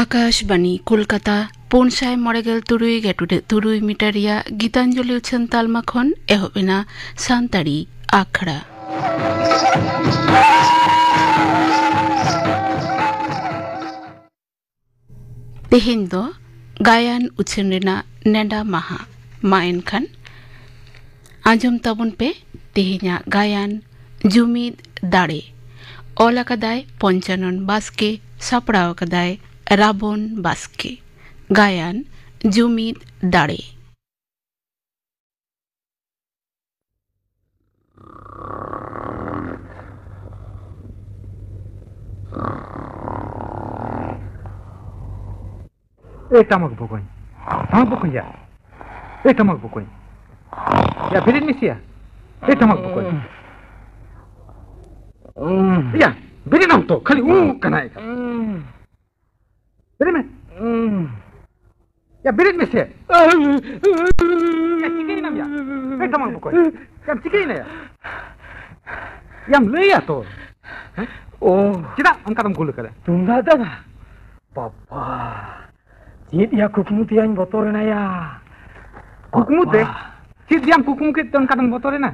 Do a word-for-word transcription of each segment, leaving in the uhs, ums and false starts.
ᱟᱠᱟᱥᱵᱟᱱᱤ ᱠᱳᱞᱠᱟᱛᱟ, ᱯᱩᱱ ᱥᱟᱭ ᱢᱚᱬᱮ ᱜᱮᱞ ᱛᱩᱨᱩᱭ ᱜᱮᱴᱩᱰᱟᱹᱜ ᱛᱩᱨᱩᱭ ᱢᱤᱴᱟᱨ ᱨᱮᱭᱟᱜ ᱜᱤᱛᱟᱧᱡᱚᱞᱤ ᱩᱪᱷᱟᱹᱱ ᱛᱟᱞᱢᱟ ᱠᱷᱚᱱ ᱮᱦᱚᱵ ᱮᱱᱟ ᱥᱟᱱᱛᱟᱲᱤ ᱟᱠᱷᱲᱟ᱾ ᱛᱮᱦᱮᱧ ᱫᱚ ᱜᱟᱭᱟᱱ ᱩᱪᱷᱟᱹᱱ ᱨᱮᱱᱟᱜ ᱱᱮᱰᱟ ᱢᱟᱦᱟ᱾ ᱢᱟ ᱮᱱᱠᱷᱟᱱ ᱟᱸᱡᱚᱢ ᱛᱟᱵᱚᱱ ᱯᱮ ᱛᱮᱦᱮᱧᱟᱜ ᱜᱟᱭᱟᱱ ᱡᱩᱢᱤᱫ ᱫᱟᱲᱮ᱾ ᱚᱞ ᱟᱠᱟᱫᱟᱭ ᱯᱚᱧᱪᱟᱱᱚᱱ ᱵᱟᱥᱠᱮ, ᱥᱟᱯᱲᱟᱣ ᱟᱠᱟᱫᱟᱭ ᱨᱟᱵᱚᱱ ᱵᱟᱥᱠᱮ᱾ ᱜᱟᱭᱟᱱ ᱡᱩᱢᱤᱫ ᱫᱟᱲᱮ᱾ ᱮ ᱴᱟᱢᱟᱠ ᱵᱚᱠᱚᱧ, ᱴᱟᱢᱟᱠ ᱵᱚᱠᱚᱧ ᱭᱟ, ᱮ ᱴᱟᱢᱟᱠ ᱵᱚᱠᱚᱧ ᱭᱟ, ᱵᱮᱨᱮᱫ ᱢᱮᱥᱮᱭᱟ, ᱮ ᱴᱟᱢᱟᱠ ᱵᱚᱠᱚᱧ ᱭᱟ, ᱵᱮᱨᱮᱫ ᱟᱢ ᱛᱚ, ᱠᱷᱟᱹᱞᱤ ᱩᱸ ᱠᱟᱱᱟᱭ᱾ ᱵᱮᱨᱮᱫ ᱢᱮ᱾ ᱩᱸ᱾ ᱭᱟ, ᱵᱮᱨᱮᱫ ᱢᱮᱥᱮ᱾ ᱭᱟ, ᱪᱤᱠᱟᱹᱭᱮᱱᱟᱢ ᱭᱟ? ᱮ, ᱴᱟᱢᱟᱠ ᱵᱚᱠᱚᱧ᱾ ᱭᱟᱢ ᱪᱤᱠᱟᱹᱭᱮᱱᱟ ᱭᱟ? ᱭᱟᱢ ᱞᱟᱹᱭᱟ ᱛᱚ᱾ ᱦᱮᱸ? ᱚ᱾ ᱪᱮᱫᱟᱜ ᱚᱱᱠᱟ ᱫᱚᱢ ᱜᱳᱞ ᱟᱠᱟᱫᱟ? ᱛᱩᱢᱫᱟᱜ ᱫᱟᱫᱟ᱾ ᱵᱟᱵᱟ᱾ ᱪᱮᱫ ᱭᱟ ᱠᱩᱠᱢᱩ ᱛᱮᱭᱟᱧ ᱵᱚᱛᱚᱨ ᱮᱱᱟ ᱭᱟ᱾ ᱠᱩᱠᱢᱩ ᱛᱮ? ᱵᱟᱵᱟ᱾ ᱪᱮᱫ ᱭᱟᱢ ᱠᱩᱠᱢᱩ ᱠᱮᱫ ᱛᱮ ᱚᱱᱠᱟ ᱫᱚᱢ ᱵᱚᱛᱚᱨ ᱮᱱᱟ?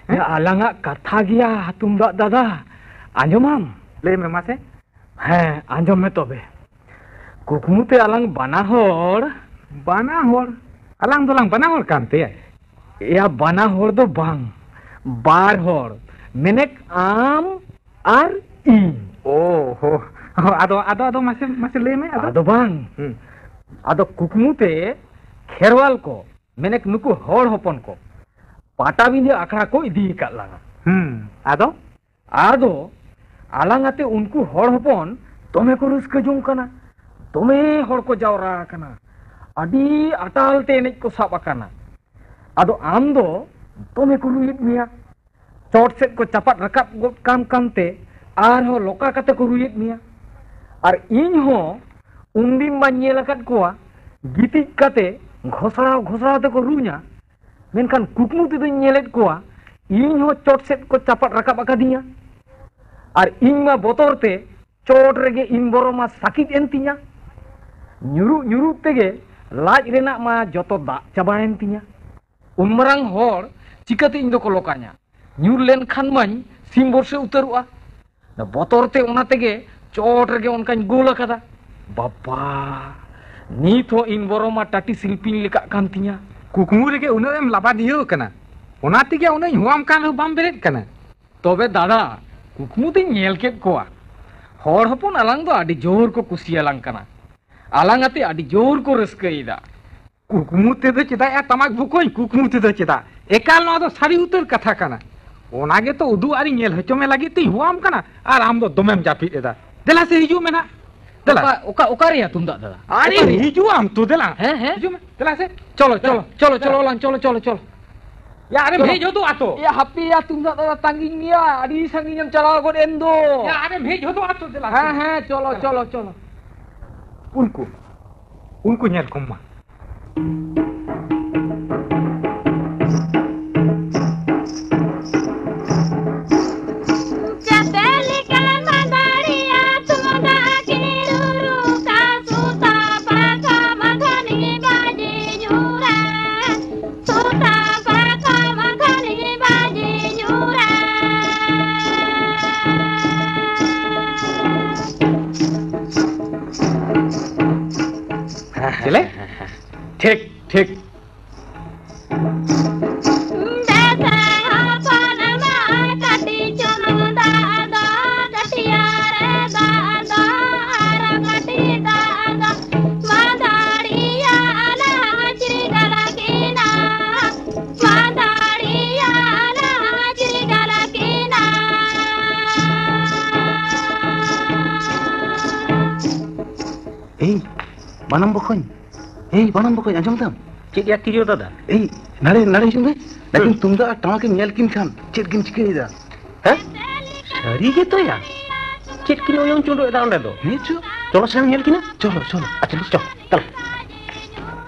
ᱦᱮᱸ? ᱭᱟ, ᱟᱞᱟᱝᱟᱜ ᱠᱟᱛᱷᱟ ᱜᱮᱭᱟ ᱛᱩᱢᱫᱟᱜ ᱫᱟᱫᱟ᱾ ᱟᱸᱡᱚᱢᱟᱢ? ᱞᱟᱹᱭ ᱢᱮ ᱢᱟᱥᱮ᱾ ᱦᱮᱸ, ᱟᱸᱡᱚᱢ ᱢᱮ ᱛᱚᱵᱮ᱾ ᱠᱩᱠᱢᱩ ᱛᱮ ᱟᱞᱟᱝ ᱵᱟᱱᱟ ᱦᱚᱲ᱾ ᱵᱟᱱᱟ ᱦᱚᱲ? ᱟᱞᱟᱝ ᱫᱚᱞᱟᱝ ᱵᱟᱱᱟ ᱦᱚᱲ ᱠᱟᱱ ᱛᱮ? ᱮᱭᱟ, ᱵᱟᱱᱟ ᱦᱚᱲ ᱫᱚ ᱵᱟᱝ, ᱵᱟᱨ ᱦᱚᱲ᱾ ᱢᱮᱱᱮᱠ ᱟᱢ ᱟᱨ ᱤᱧ᱾ ᱚ ᱦᱚ᱾ ᱟᱫᱚ, ᱟᱫᱚ, ᱟᱫᱚ ᱢᱟᱥᱮ, ᱢᱟᱥᱮ ᱞᱟᱹᱭ ᱢᱮ, ᱟᱫᱚ? ᱟᱫᱚ ᱵᱟᱝ᱾ ᱦᱩᱸ᱾ ᱟᱫᱚ ᱠᱩᱠᱢᱩ ᱛᱮ ᱠᱷᱮᱨᱣᱟᱞ ᱠᱚ, ᱢᱮᱱᱮᱠ ᱱᱩᱠᱩ ᱦᱚᱲ ᱦᱚᱯᱚᱱ ᱠᱚ ᱯᱟᱴᱟᱵᱤᱸᱫᱷᱟᱹ ᱟᱠᱷᱲᱟ ᱠᱚ ᱤᱫᱤ ᱟᱠᱟᱫ ᱞᱟᱝᱟ᱾ ᱦᱩᱸ, ᱟᱫᱚ? ᱟᱫᱚ ᱟᱞᱟᱝ ᱟᱛᱮ ᱩᱱᱠᱩ ᱦᱚᱲ ᱦᱚᱯᱚᱱ ᱫᱚᱢᱮ ᱠᱚ ᱨᱟᱹᱥᱠᱟᱹ ᱡᱚᱝ ᱠᱟᱱᱟ, ᱫᱚᱢᱮ ᱦᱚᱲ ᱠᱚ ᱡᱟᱣᱨᱟ ᱟᱠᱟᱱᱟ, ᱟᱹᱰᱤ ᱟᱴᱟᱞ ᱛᱮ ᱮᱱᱮᱡ ᱠᱚ ᱥᱟᱵ ᱟᱠᱟᱱᱟ᱾ ᱟᱫᱚ ᱟᱢ ᱫᱚ ᱫᱚᱢᱮ ᱠᱚ ᱨᱩᱭᱮᱫ ᱢᱮᱭᱟ, ᱪᱚᱴ ᱥᱮᱫ ᱠᱚ ᱪᱟᱯᱟᱫ ᱨᱟᱠᱟᱵ ᱜᱚᱫ ᱠᱟᱢ ᱠᱟᱱᱛᱮ ᱟᱨᱦᱚᱸ ᱞᱚᱠᱟ ᱠᱟᱛᱮ ᱠᱚ ᱨᱩᱭᱮᱫ ᱢᱮᱭᱟ᱾ ᱟᱨ ᱤᱧ ᱦᱚᱸ ᱩᱱᱫᱤᱱ ᱢᱟᱧ ᱧᱮᱞ ᱟᱠᱟᱫ ᱠᱚᱣᱟ ᱜᱤᱛᱤᱡ ᱠᱟᱛᱮ ᱜᱷᱚᱥᱲᱟᱣ ᱜᱷᱚᱥᱲᱟᱣ ᱛᱮᱠᱚ ᱨᱩᱧᱟ, ᱢᱮᱱᱠᱷᱟᱱ ᱠᱩᱠᱢᱩ ᱛᱮᱫᱚᱧ ᱧᱮᱞᱮᱫ ᱠᱚᱣᱟ, ᱤᱧ ᱦᱚᱸ ᱪᱚᱴ ᱥᱮᱫ ᱠᱚ ᱪᱟᱯᱟᱫ ᱨᱟᱠᱟᱵ ᱟᱠᱟᱫᱤᱧᱟ᱾ ᱟᱨ ᱤᱧ ᱢᱟ ᱵᱚᱛᱚᱨ ᱛᱮ ᱪᱚᱴ ᱨᱮᱜᱮ ᱤᱧ ᱵᱚᱨᱚᱢᱟ ᱥᱟᱹᱠᱤᱡ ᱮᱱ ᱛᱤᱧᱟ᱾ ᱧᱩᱨᱩᱜ ᱧᱩᱨᱩᱜ ᱛᱮᱜᱮ ᱞᱟᱡ ᱨᱮᱱᱟᱜ ᱢᱟ ᱡᱚᱛᱚ ᱫᱟᱜ ᱪᱟᱵᱟᱭᱮᱱ ᱛᱤᱧᱟ᱾ ᱩᱱ ᱢᱟᱨᱟᱝ ᱦᱚᱲ ᱪᱤᱠᱟᱹᱛᱮ ᱤᱧ ᱫᱚᱠᱚ ᱞᱚᱠᱟᱧᱟ? ᱧᱩᱨ ᱞᱮᱱᱠᱷᱟᱱ ᱢᱟᱧ ᱥᱤᱢ ᱵᱚᱨᱥᱮ ᱩᱛᱟᱹᱨᱚᱜᱼᱟ᱾ ᱵᱚᱛᱚᱨ ᱛᱮ ᱚᱱᱟ ᱛᱮᱜᱮ ᱪᱚᱴ ᱨᱮᱜᱮ ᱚᱱᱠᱟᱧ ᱜᱳᱞ ᱟᱠᱟᱫᱟ᱾ ᱵᱟᱵᱟ, ᱱᱤᱛ ᱦᱚᱸ ᱤᱧ ᱵᱚᱨᱚᱢᱟ ᱴᱟᱴᱤ ᱥᱤᱞᱯᱤᱧ ᱞᱮᱠᱟᱜ ᱠᱟᱱ ᱛᱤᱧᱟ᱾ ᱠᱩᱠᱢᱩ ᱨᱮᱜᱮ ᱩᱱᱟᱹᱜ ᱮᱢ ᱞᱟᱵᱟᱫᱤᱭᱟᱹ ᱟᱠᱟᱱᱟ, ᱚᱱᱟ ᱛᱮᱜᱮ ᱩᱱᱟᱹᱜ ᱤᱧ ᱦᱚᱦᱚᱣᱟᱢ ᱠᱟᱱ ᱨᱮᱦᱚᱸ ᱵᱟᱢ ᱵᱮᱨᱮᱫ ᱠᱟᱱᱟ᱾ ᱛᱚᱵᱮ ᱫᱟᱫᱟ, ᱠᱩᱠᱢᱩ ᱫᱚᱧ ᱧᱮᱞ ᱠᱮᱫ ᱠᱚᱣᱟ᱾ ᱦᱚᱲ ᱦᱚᱯᱚᱱ ᱟᱞᱟᱝ ᱫᱚ ᱟᱹᱰᱤ ᱡᱳᱨ ᱠᱚ ᱠᱩᱥᱤᱭᱟᱞᱟᱝ ᱠᱟᱱᱟ᱾ ᱟᱞᱟᱝ ᱟᱛᱮ ᱟᱹᱰᱤ ᱡᱳᱨ ᱠᱚ ᱨᱟᱹᱥᱠᱟᱹᱭᱮᱫᱟ᱾ ᱠᱩᱠᱢᱩ ᱛᱮᱫᱚ ᱪᱮᱫᱟᱜ ᱭᱟ ᱛᱟᱢᱟᱠ ᱵᱚᱠᱚᱧ, ᱠᱩᱠᱢᱩ ᱛᱮᱫᱚ ᱪᱮᱫᱟᱜ? ᱮᱠᱟᱞ ᱱᱚᱣᱟ ᱫᱚ ᱥᱟᱹᱨᱤ ᱩᱛᱟᱹᱨ ᱠᱟᱛᱷᱟ ᱠᱟᱱᱟ᱾ ᱚᱱᱟ ᱜᱮᱛᱚ ᱩᱫᱩᱜ ᱟᱨᱤᱧ ᱧᱮᱞ ᱦᱚᱪᱚ ᱢᱮ ᱞᱟᱹᱜᱤᱫ ᱛᱮᱧ ᱦᱚᱦᱚᱣᱟᱢ ᱠᱟᱱᱟ, ᱟᱨ ᱟᱢ ᱫᱚ ᱫᱚᱢᱮᱢ ᱡᱟᱹᱯᱤᱫ ᱮᱫᱟ᱾ ᱫᱮᱞᱟ ᱥᱮ ᱦᱤᱡᱩᱜ ᱢᱮ ᱱᱟᱜ᱾ ᱫᱮᱞᱟ᱾ ᱚᱠᱟ, ᱚᱠᱟ, ᱚᱠᱟ ᱨᱮᱭᱟ ᱛᱩᱢᱫᱟᱜ ᱫᱟᱫᱟ? ᱟᱨᱮ ᱚᱠᱟ ᱨᱮᱭᱟ? ᱦᱤᱡᱩᱜ ᱟᱢ ᱛᱚ, ᱫᱮᱞᱟ᱾ ᱦᱮᱸ, ᱦᱮᱸ᱾ ᱦᱤᱡᱩᱜ ᱢᱮ, ᱫᱮᱞᱟ ᱥᱮ᱾ ᱪᱚᱞᱚ, ᱫᱮᱞᱟ᱾ ᱪᱚᱞᱚ, ᱪᱚᱞᱚ, ᱪᱚᱞᱚ, ᱫᱮᱞᱟ᱾ ᱞᱟᱝ, ᱪᱚᱞᱚ, ᱪᱚᱞᱚ, ᱪᱚᱞᱚ᱾ ᱭᱟ, ᱟᱨᱮᱢ ᱪᱚᱞᱚ᱾ ᱦᱮᱡ ᱦᱚᱫᱚᱜᱼᱟ ᱛᱚ᱾ ᱭᱟ, ᱦᱟᱯᱮ ᱭᱟ, ᱛᱩᱢᱫᱟᱜ ᱫᱟᱫᱟ ᱛᱟᱺᱜᱤᱧ ᱢᱮᱭᱟ, ᱟᱹᱰᱤ ᱥᱟᱺᱜᱤᱧ ᱮᱢ ᱪᱟᱞᱟᱣ ᱜᱚᱫ ᱮᱱ ᱫᱚ᱾ ᱭᱟ, ᱟᱨᱮᱢ ᱦᱮᱡ ᱦᱚᱫᱚᱜᱼᱟ ᱛᱚ, ᱫᱮᱞᱟ ᱥᱮ᱾ ᱦᱮᱸ, ᱦᱮᱸ, ᱪᱚᱞᱚ, ᱪᱚᱞᱚ, ᱪᱚᱞᱚ᱾ ᱩᱱᱠᱩ, ᱩᱱᱠᱩ ᱧᱮᱞ ᱠᱚᱢ ᱢᱟ᱾ ᱪᱟᱛᱮ ᱞᱮᱠᱟ ᱢᱟᱹᱫᱟᱹᱲᱤᱭᱟᱹ ᱛᱩᱢᱫᱟᱜ ᱠᱤᱱ ᱨᱩᱨᱩᱠᱟ, ᱥᱩᱛᱟ ᱯᱟᱨᱠᱚᱢ ᱫᱷᱚᱱᱤ ᱵᱟᱡᱮ ᱧᱩᱨᱟ᱾ ᱥᱩᱛᱟ ᱯᱟᱨᱠᱚᱢ ᱫᱷᱚᱱᱤ ᱵᱟᱡᱮ ᱧᱩᱨᱟ᱾ ᱪᱮᱞᱮ? ᱴᱷᱤᱠ, ᱴᱷᱤᱠ᱾ ᱫᱟᱫᱟ ᱦᱚᱯᱚᱱ ᱢᱟ ᱠᱟᱹᱴᱤᱡ ᱪᱩᱞᱩᱝ ᱫᱟᱜ ᱫᱚ, ᱴᱟᱹᱴᱭᱟᱹ ᱨᱮ ᱫᱟᱜ ᱫᱚ, ᱟᱨ ᱠᱟᱹᱴᱤᱡ ᱫᱟᱜ ᱫᱚ, ᱢᱟᱹᱫᱟᱹᱲᱤᱭᱟᱹ ᱟᱞᱟᱝ ᱪᱤᱨᱜᱟᱹᱞ ᱠᱤᱱᱟ, ᱢᱟᱹᱫᱟᱹᱲᱤᱭᱟᱹ ᱟᱞᱟᱝ ᱪᱤᱨᱜᱟᱹᱞ ᱠᱤᱱᱟ᱾ ᱮᱭ, ᱵᱟᱱᱟᱢ ᱵᱚᱠᱚᱧ, ᱮᱭ, ᱵᱟᱱᱟᱢ ᱵᱚᱠᱚᱧ, ᱟᱸᱡᱚᱢ ᱫᱟᱢ? ᱪᱮᱫ ᱭᱟ ᱛᱤᱨᱭᱳ ᱫᱟᱫᱟ? ᱮᱭ, ᱱᱟᱲᱮ, ᱱᱟᱲᱮ ᱦᱤᱡᱩᱜ ᱢᱮ᱾ ᱱᱟᱠᱤᱱ ᱛᱩᱢᱫᱟᱜ ᱟᱨ ᱴᱟᱢᱟᱠ ᱮᱢ ᱧᱮᱞ ᱠᱤᱱ ᱠᱷᱟᱱ ᱪᱮᱫ ᱠᱤᱱ ᱪᱤᱠᱟᱹᱭᱮᱫᱟ? ᱦᱮᱸ? ᱥᱟᱹᱨᱤ ᱜᱮᱛᱚ ᱭᱟ᱾ ᱪᱮᱫ ᱠᱤᱱ ᱚᱭᱚᱝ ᱪᱚᱸᱰᱚᱭᱮᱫᱟ ᱚᱸᱰᱮ ᱫᱚ? ᱦᱮᱸ ᱪᱚ᱾ ᱪᱚᱞᱚ ᱥᱮᱢ ᱧᱮᱞ ᱠᱤᱱᱟ᱾ ᱪᱚᱞᱚ, ᱪᱚᱞᱚ᱾ ᱟᱪᱪᱷᱟ, ᱪᱚ, ᱪᱚᱞᱚ᱾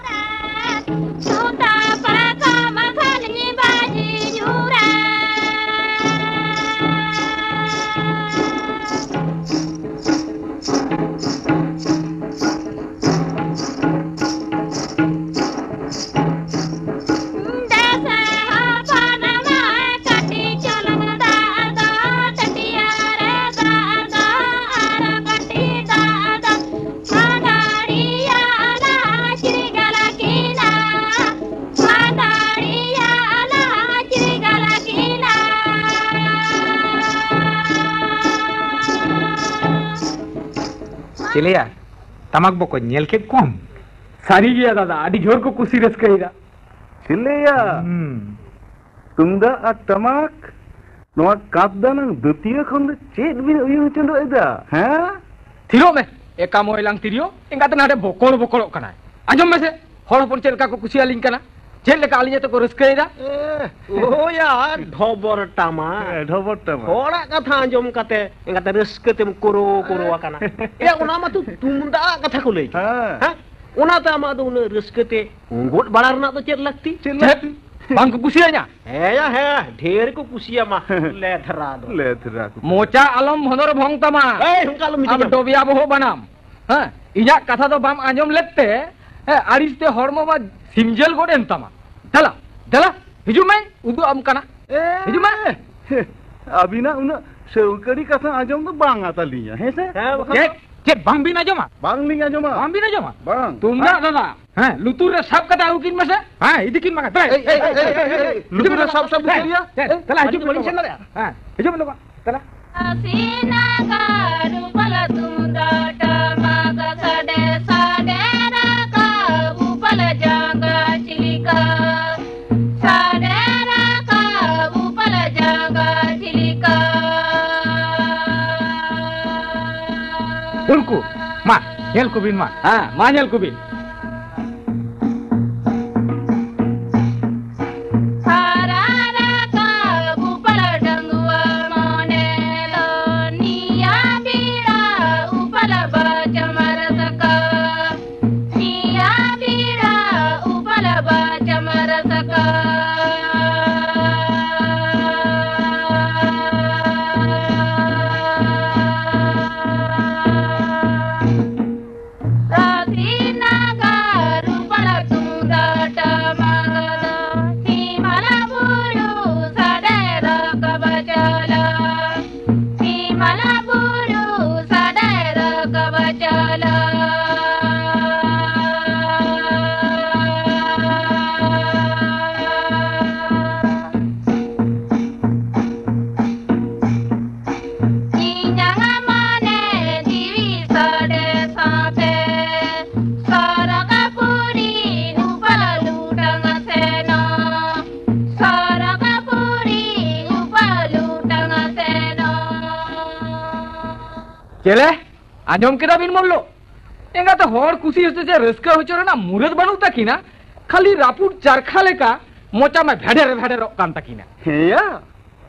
ᱥᱩᱛᱟ ᱯᱟᱨᱠᱚᱢ ᱪᱮᱞᱮᱭᱟ, ᱴᱟᱢᱟᱠ ᱵᱚᱠᱚᱧ ᱧᱮᱞ ᱠᱮᱫ ᱠᱚᱣᱟᱢ? ᱥᱟᱹᱨᱤ ᱜᱮᱭᱟ ᱫᱟᱫᱟ, ᱟᱹᱰᱤ ᱡᱳᱨ ᱠᱚ ᱠᱩᱥᱤ ᱨᱟᱹᱥᱠᱟᱹᱭᱮᱫᱟ᱾ ᱪᱮᱞᱮᱭᱟ, ᱦᱩᱸ᱾ ᱛᱩᱢᱫᱟᱜ ᱟᱨ ᱴᱟᱢᱟᱠ, ᱱᱚᱣᱟ ᱠᱟᱸᱛ ᱫᱟᱱᱟᱝ ᱫᱟᱹᱛᱭᱟᱹ ᱠᱷᱚᱱ ᱫᱚ ᱪᱮᱫ ᱵᱤᱱ ᱩᱭᱩᱝ ᱪᱚᱸᱰᱚᱜ ᱮᱫᱟ, ᱦᱮᱸ? ᱛᱷᱤᱨᱚᱜ ᱢᱮ, ᱮᱠᱟᱢᱚᱭ ᱞᱟᱝ ᱛᱤᱨᱭᱳ, ᱮᱸᱜᱟᱛᱮ ᱱᱟᱰᱮ ᱵᱚᱠᱚᱲ ᱵᱚᱠᱚᱲᱚᱜ ᱠᱟᱱᱟᱭ᱾ ᱟᱸᱡᱚᱢ ᱢᱮᱥᱮ, ᱦᱚᱲ ᱦᱚᱯᱚᱱ ᱪᱮᱫ ᱞᱮᱠᱟ ᱠᱚ ᱠᱩᱥᱤᱭᱟᱞᱤᱧ ᱠᱟᱱᱟ, ᱪᱮᱫ ᱞᱮᱠᱟ ᱟᱹᱞᱤᱧ ᱟᱛᱮ ᱠᱚ ᱨᱟᱹᱥᱠᱟᱹᱭᱮᱫᱟ᱾ ᱮ, ᱳᱭᱟ, ᱰᱷᱚᱵᱚᱨ ᱴᱟᱢᱟ᱾ ᱦᱮᱸ, ᱰᱷᱚᱵᱚᱨ ᱴᱟᱢᱟ᱾ ᱦᱚᱲᱟᱜ ᱠᱟᱛᱷᱟ ᱟᱸᱡᱚᱢ ᱠᱟᱛᱮ ᱮᱸᱜᱟᱛᱮ ᱨᱟᱹᱥᱠᱟᱹ ᱛᱮᱢ ᱠᱳᱨᱳ ᱠᱳᱨᱳ ᱟᱠᱟᱱᱟ᱾ ᱮᱭᱟ, ᱚᱱᱟ ᱢᱟᱛᱚ ᱛᱩᱢᱫᱟᱜ ᱠᱟᱛᱷᱟ ᱠᱚ ᱞᱟᱹᱭ ᱠᱮᱫ᱾ ᱦᱮᱸ᱾ ᱦᱮᱸ? ᱚᱱᱟᱛᱮ ᱟᱢᱟᱜ ᱫᱚ ᱩᱱᱟᱹᱜ ᱨᱟᱹᱥᱠᱟᱹ ᱛᱮ ᱜᱚᱫ ᱵᱟᱲᱟ ᱨᱮᱱᱟᱜ ᱫᱚ ᱪᱮᱫ ᱞᱟᱹᱠᱛᱤ? ᱪᱮᱫ ᱪᱮᱫ? ᱞᱟᱹᱠᱛᱤ? ᱵᱟᱝ ᱠᱚ ᱠᱩᱥᱤᱭᱟᱹᱧᱟ? ᱦᱮᱸ ᱭᱟ, ᱦᱮᱸ, ᱰᱷᱮᱨ ᱠᱚ ᱠᱩᱥᱤᱭᱟᱢᱟ᱾ ᱞᱮᱫᱷᱨᱟ ᱫᱚ᱾ ᱞᱮᱫᱷᱨᱟ ᱠᱚ᱾ ᱢᱚᱪᱟ ᱟᱞᱚᱢ ᱵᱷᱚᱸᱫᱚᱨ ᱵᱷᱚᱝ ᱛᱟᱢᱟ᱾ ᱮᱭ, ᱚᱱᱠᱟ ᱟᱞᱚᱢ ᱟᱢ ᱢᱤᱛᱟᱹᱧᱟ᱾ ᱰᱚᱵᱤᱭᱟ ᱵᱚᱦᱚᱜ ᱵᱟᱱᱟᱢ᱾ ᱦᱮᱸ, ᱤᱧᱟᱜ ᱠᱟᱛᱷᱟ ᱫᱚ ᱵᱟᱢ ᱟᱸᱡᱚᱢ ᱞᱮᱫ ᱛᱮ, ᱦᱮᱸ, ᱟᱹᱲᱤᱥ ᱛᱮ ᱦᱚᱲᱢᱚ ᱢᱟ ᱥᱤᱢᱡᱮᱞ ᱜᱚᱫ ᱮᱱ ᱛᱟᱢᱟ᱾ ᱫᱮᱞᱟ, ᱫᱮᱞᱟ, ᱦᱤᱡᱩᱜ ᱢᱮ, ᱩᱫᱩᱜ ᱟᱢ ᱠᱟᱱᱟ᱾ ᱮ, ᱦᱤᱡᱩᱜ ᱢᱮ᱾ ᱟᱹᱵᱤᱱᱟᱜ ᱩᱱᱟᱹᱜ ᱥᱟᱹᱣᱠᱟᱹᱲᱤ ᱠᱟᱛᱷᱟ ᱟᱸᱡᱚᱢ ᱫᱚ ᱵᱟᱝ ᱟᱛᱟᱞᱤᱧᱟ, ᱦᱮᱸ ᱥᱮ? ᱦᱮᱸ, ᱵᱟᱠᱷᱟᱱ ᱪᱮᱫ? ᱫᱚ᱾ ᱪᱮᱫ ᱵᱟᱝ ᱵᱤᱱ ᱟᱸᱡᱚᱢᱟ? ᱵᱟᱝ ᱞᱤᱧ ᱟᱸᱡᱚᱢᱟ᱾ ᱵᱟᱝ ᱵᱤᱱ ᱟᱸᱡᱚᱢᱟ? ᱵᱟᱝ᱾ ᱛᱩᱢᱫᱟᱜ ᱵᱟᱝ᱾ ᱫᱟᱫᱟ, ᱦᱮᱸ, ᱞᱩᱛᱩᱨ ᱨᱮ ᱥᱟᱵ ᱠᱟᱛᱮ ᱟᱹᱜᱩ ᱠᱤᱱ ᱢᱮᱥᱮ᱾ ᱦᱮᱸ, ᱤᱫᱤ ᱠᱤᱱ ᱢᱟᱜᱟ᱾ ᱫᱮᱞᱟ᱾ ᱮᱭ, ᱮᱭ, ᱮᱭ, ᱮᱭ, ᱮᱭ, ᱮᱭ, ᱞᱩᱛᱩᱨ ᱨᱮ ᱥᱟᱵ, ᱥᱟᱵ ᱫᱚ ᱦᱮᱸ, ᱪᱮᱫ ᱭᱟ? ᱦᱮᱸ, ᱮᱭ, ᱫᱮᱞᱟ, ᱦᱤᱡᱩᱜ ᱵᱟᱹᱞᱤᱧ ᱵᱤᱱ᱾ ᱥᱮᱱ ᱫᱟᱲᱮᱭᱟᱜᱼᱟ᱾ ᱦᱮᱸ, ᱦᱤᱡᱩᱜ ᱵᱤᱱ ᱞᱚᱜᱚᱱ᱾ ᱫᱮᱞᱟ᱾ ᱥᱤᱱᱟᱜᱟᱨ ᱩᱯᱟᱞ ᱛᱩᱢᱫᱟᱜ ᱴᱟᱢᱟᱠ ᱥᱟᱰᱮ, ᱥᱟᱰᱮ ᱨᱟᱠᱟᱵ ᱩᱯᱟᱞ ᱡᱟᱸᱜᱟ ᱪᱤᱞᱤᱠᱟ᱾ ᱥᱟᱰᱮ ᱨᱟᱠᱟᱵ ᱩᱯᱟᱞ ᱡᱟᱸᱜᱟ ᱪᱤᱞᱤᱠᱟ᱾ ᱩᱱᱠᱩ, ᱢᱟ, ᱧᱮᱞ ᱠᱚᱵᱤᱱ ᱢᱟ᱾ ᱦᱮᱸ, ᱢᱟ ᱧᱮᱞ ᱠᱚᱵᱤᱱ᱾ ᱥᱟᱨᱟ ᱨᱟᱠᱟᱵ ᱩᱯᱟᱞ ᱰᱟᱺᱜᱩᱣᱟ ᱢᱚᱱᱮ ᱫᱚ ᱱᱤᱭᱟ ᱵᱮᱲᱟ ᱩᱯᱟᱞ ᱵᱟᱪᱟᱢ ᱨᱟᱥᱠᱟ᱾ ᱱᱤᱭᱟ ᱵᱮᱲᱟ ᱩᱯᱟᱞ ᱵᱟᱪᱟᱢ ᱨᱟᱥᱠᱟ᱾ ᱥᱟᱹᱫᱷᱤᱱᱟ ᱪᱮᱞᱮ? ᱟᱸᱡᱚᱢ ᱠᱮᱫᱟ ᱵᱤᱱ ᱢᱚᱞᱞᱚ? ᱮᱸᱜᱟᱛᱮ ᱦᱚᱲ ᱠᱩᱥᱤ ᱦᱚᱪᱚ ᱪᱮ ᱨᱟᱹᱥᱠᱟᱹ ᱦᱚᱪᱚ ᱨᱮᱱᱟᱜ ᱢᱩᱨᱟᱹᱫ ᱵᱟᱹᱱᱩᱜ ᱛᱟᱹᱠᱤᱱᱟ, ᱠᱷᱟᱹᱞᱤ ᱨᱟᱹᱯᱩᱫ ᱪᱟᱨᱠᱷᱟ ᱞᱮᱠᱟ ᱢᱚᱪᱟ ᱢᱟ ᱵᱷᱮᱰᱮᱨ ᱵᱷᱮᱰᱮᱨᱚᱜ ᱠᱟᱱ ᱛᱟᱹᱠᱤᱱᱟ᱾ ᱦᱮᱸᱭᱟ,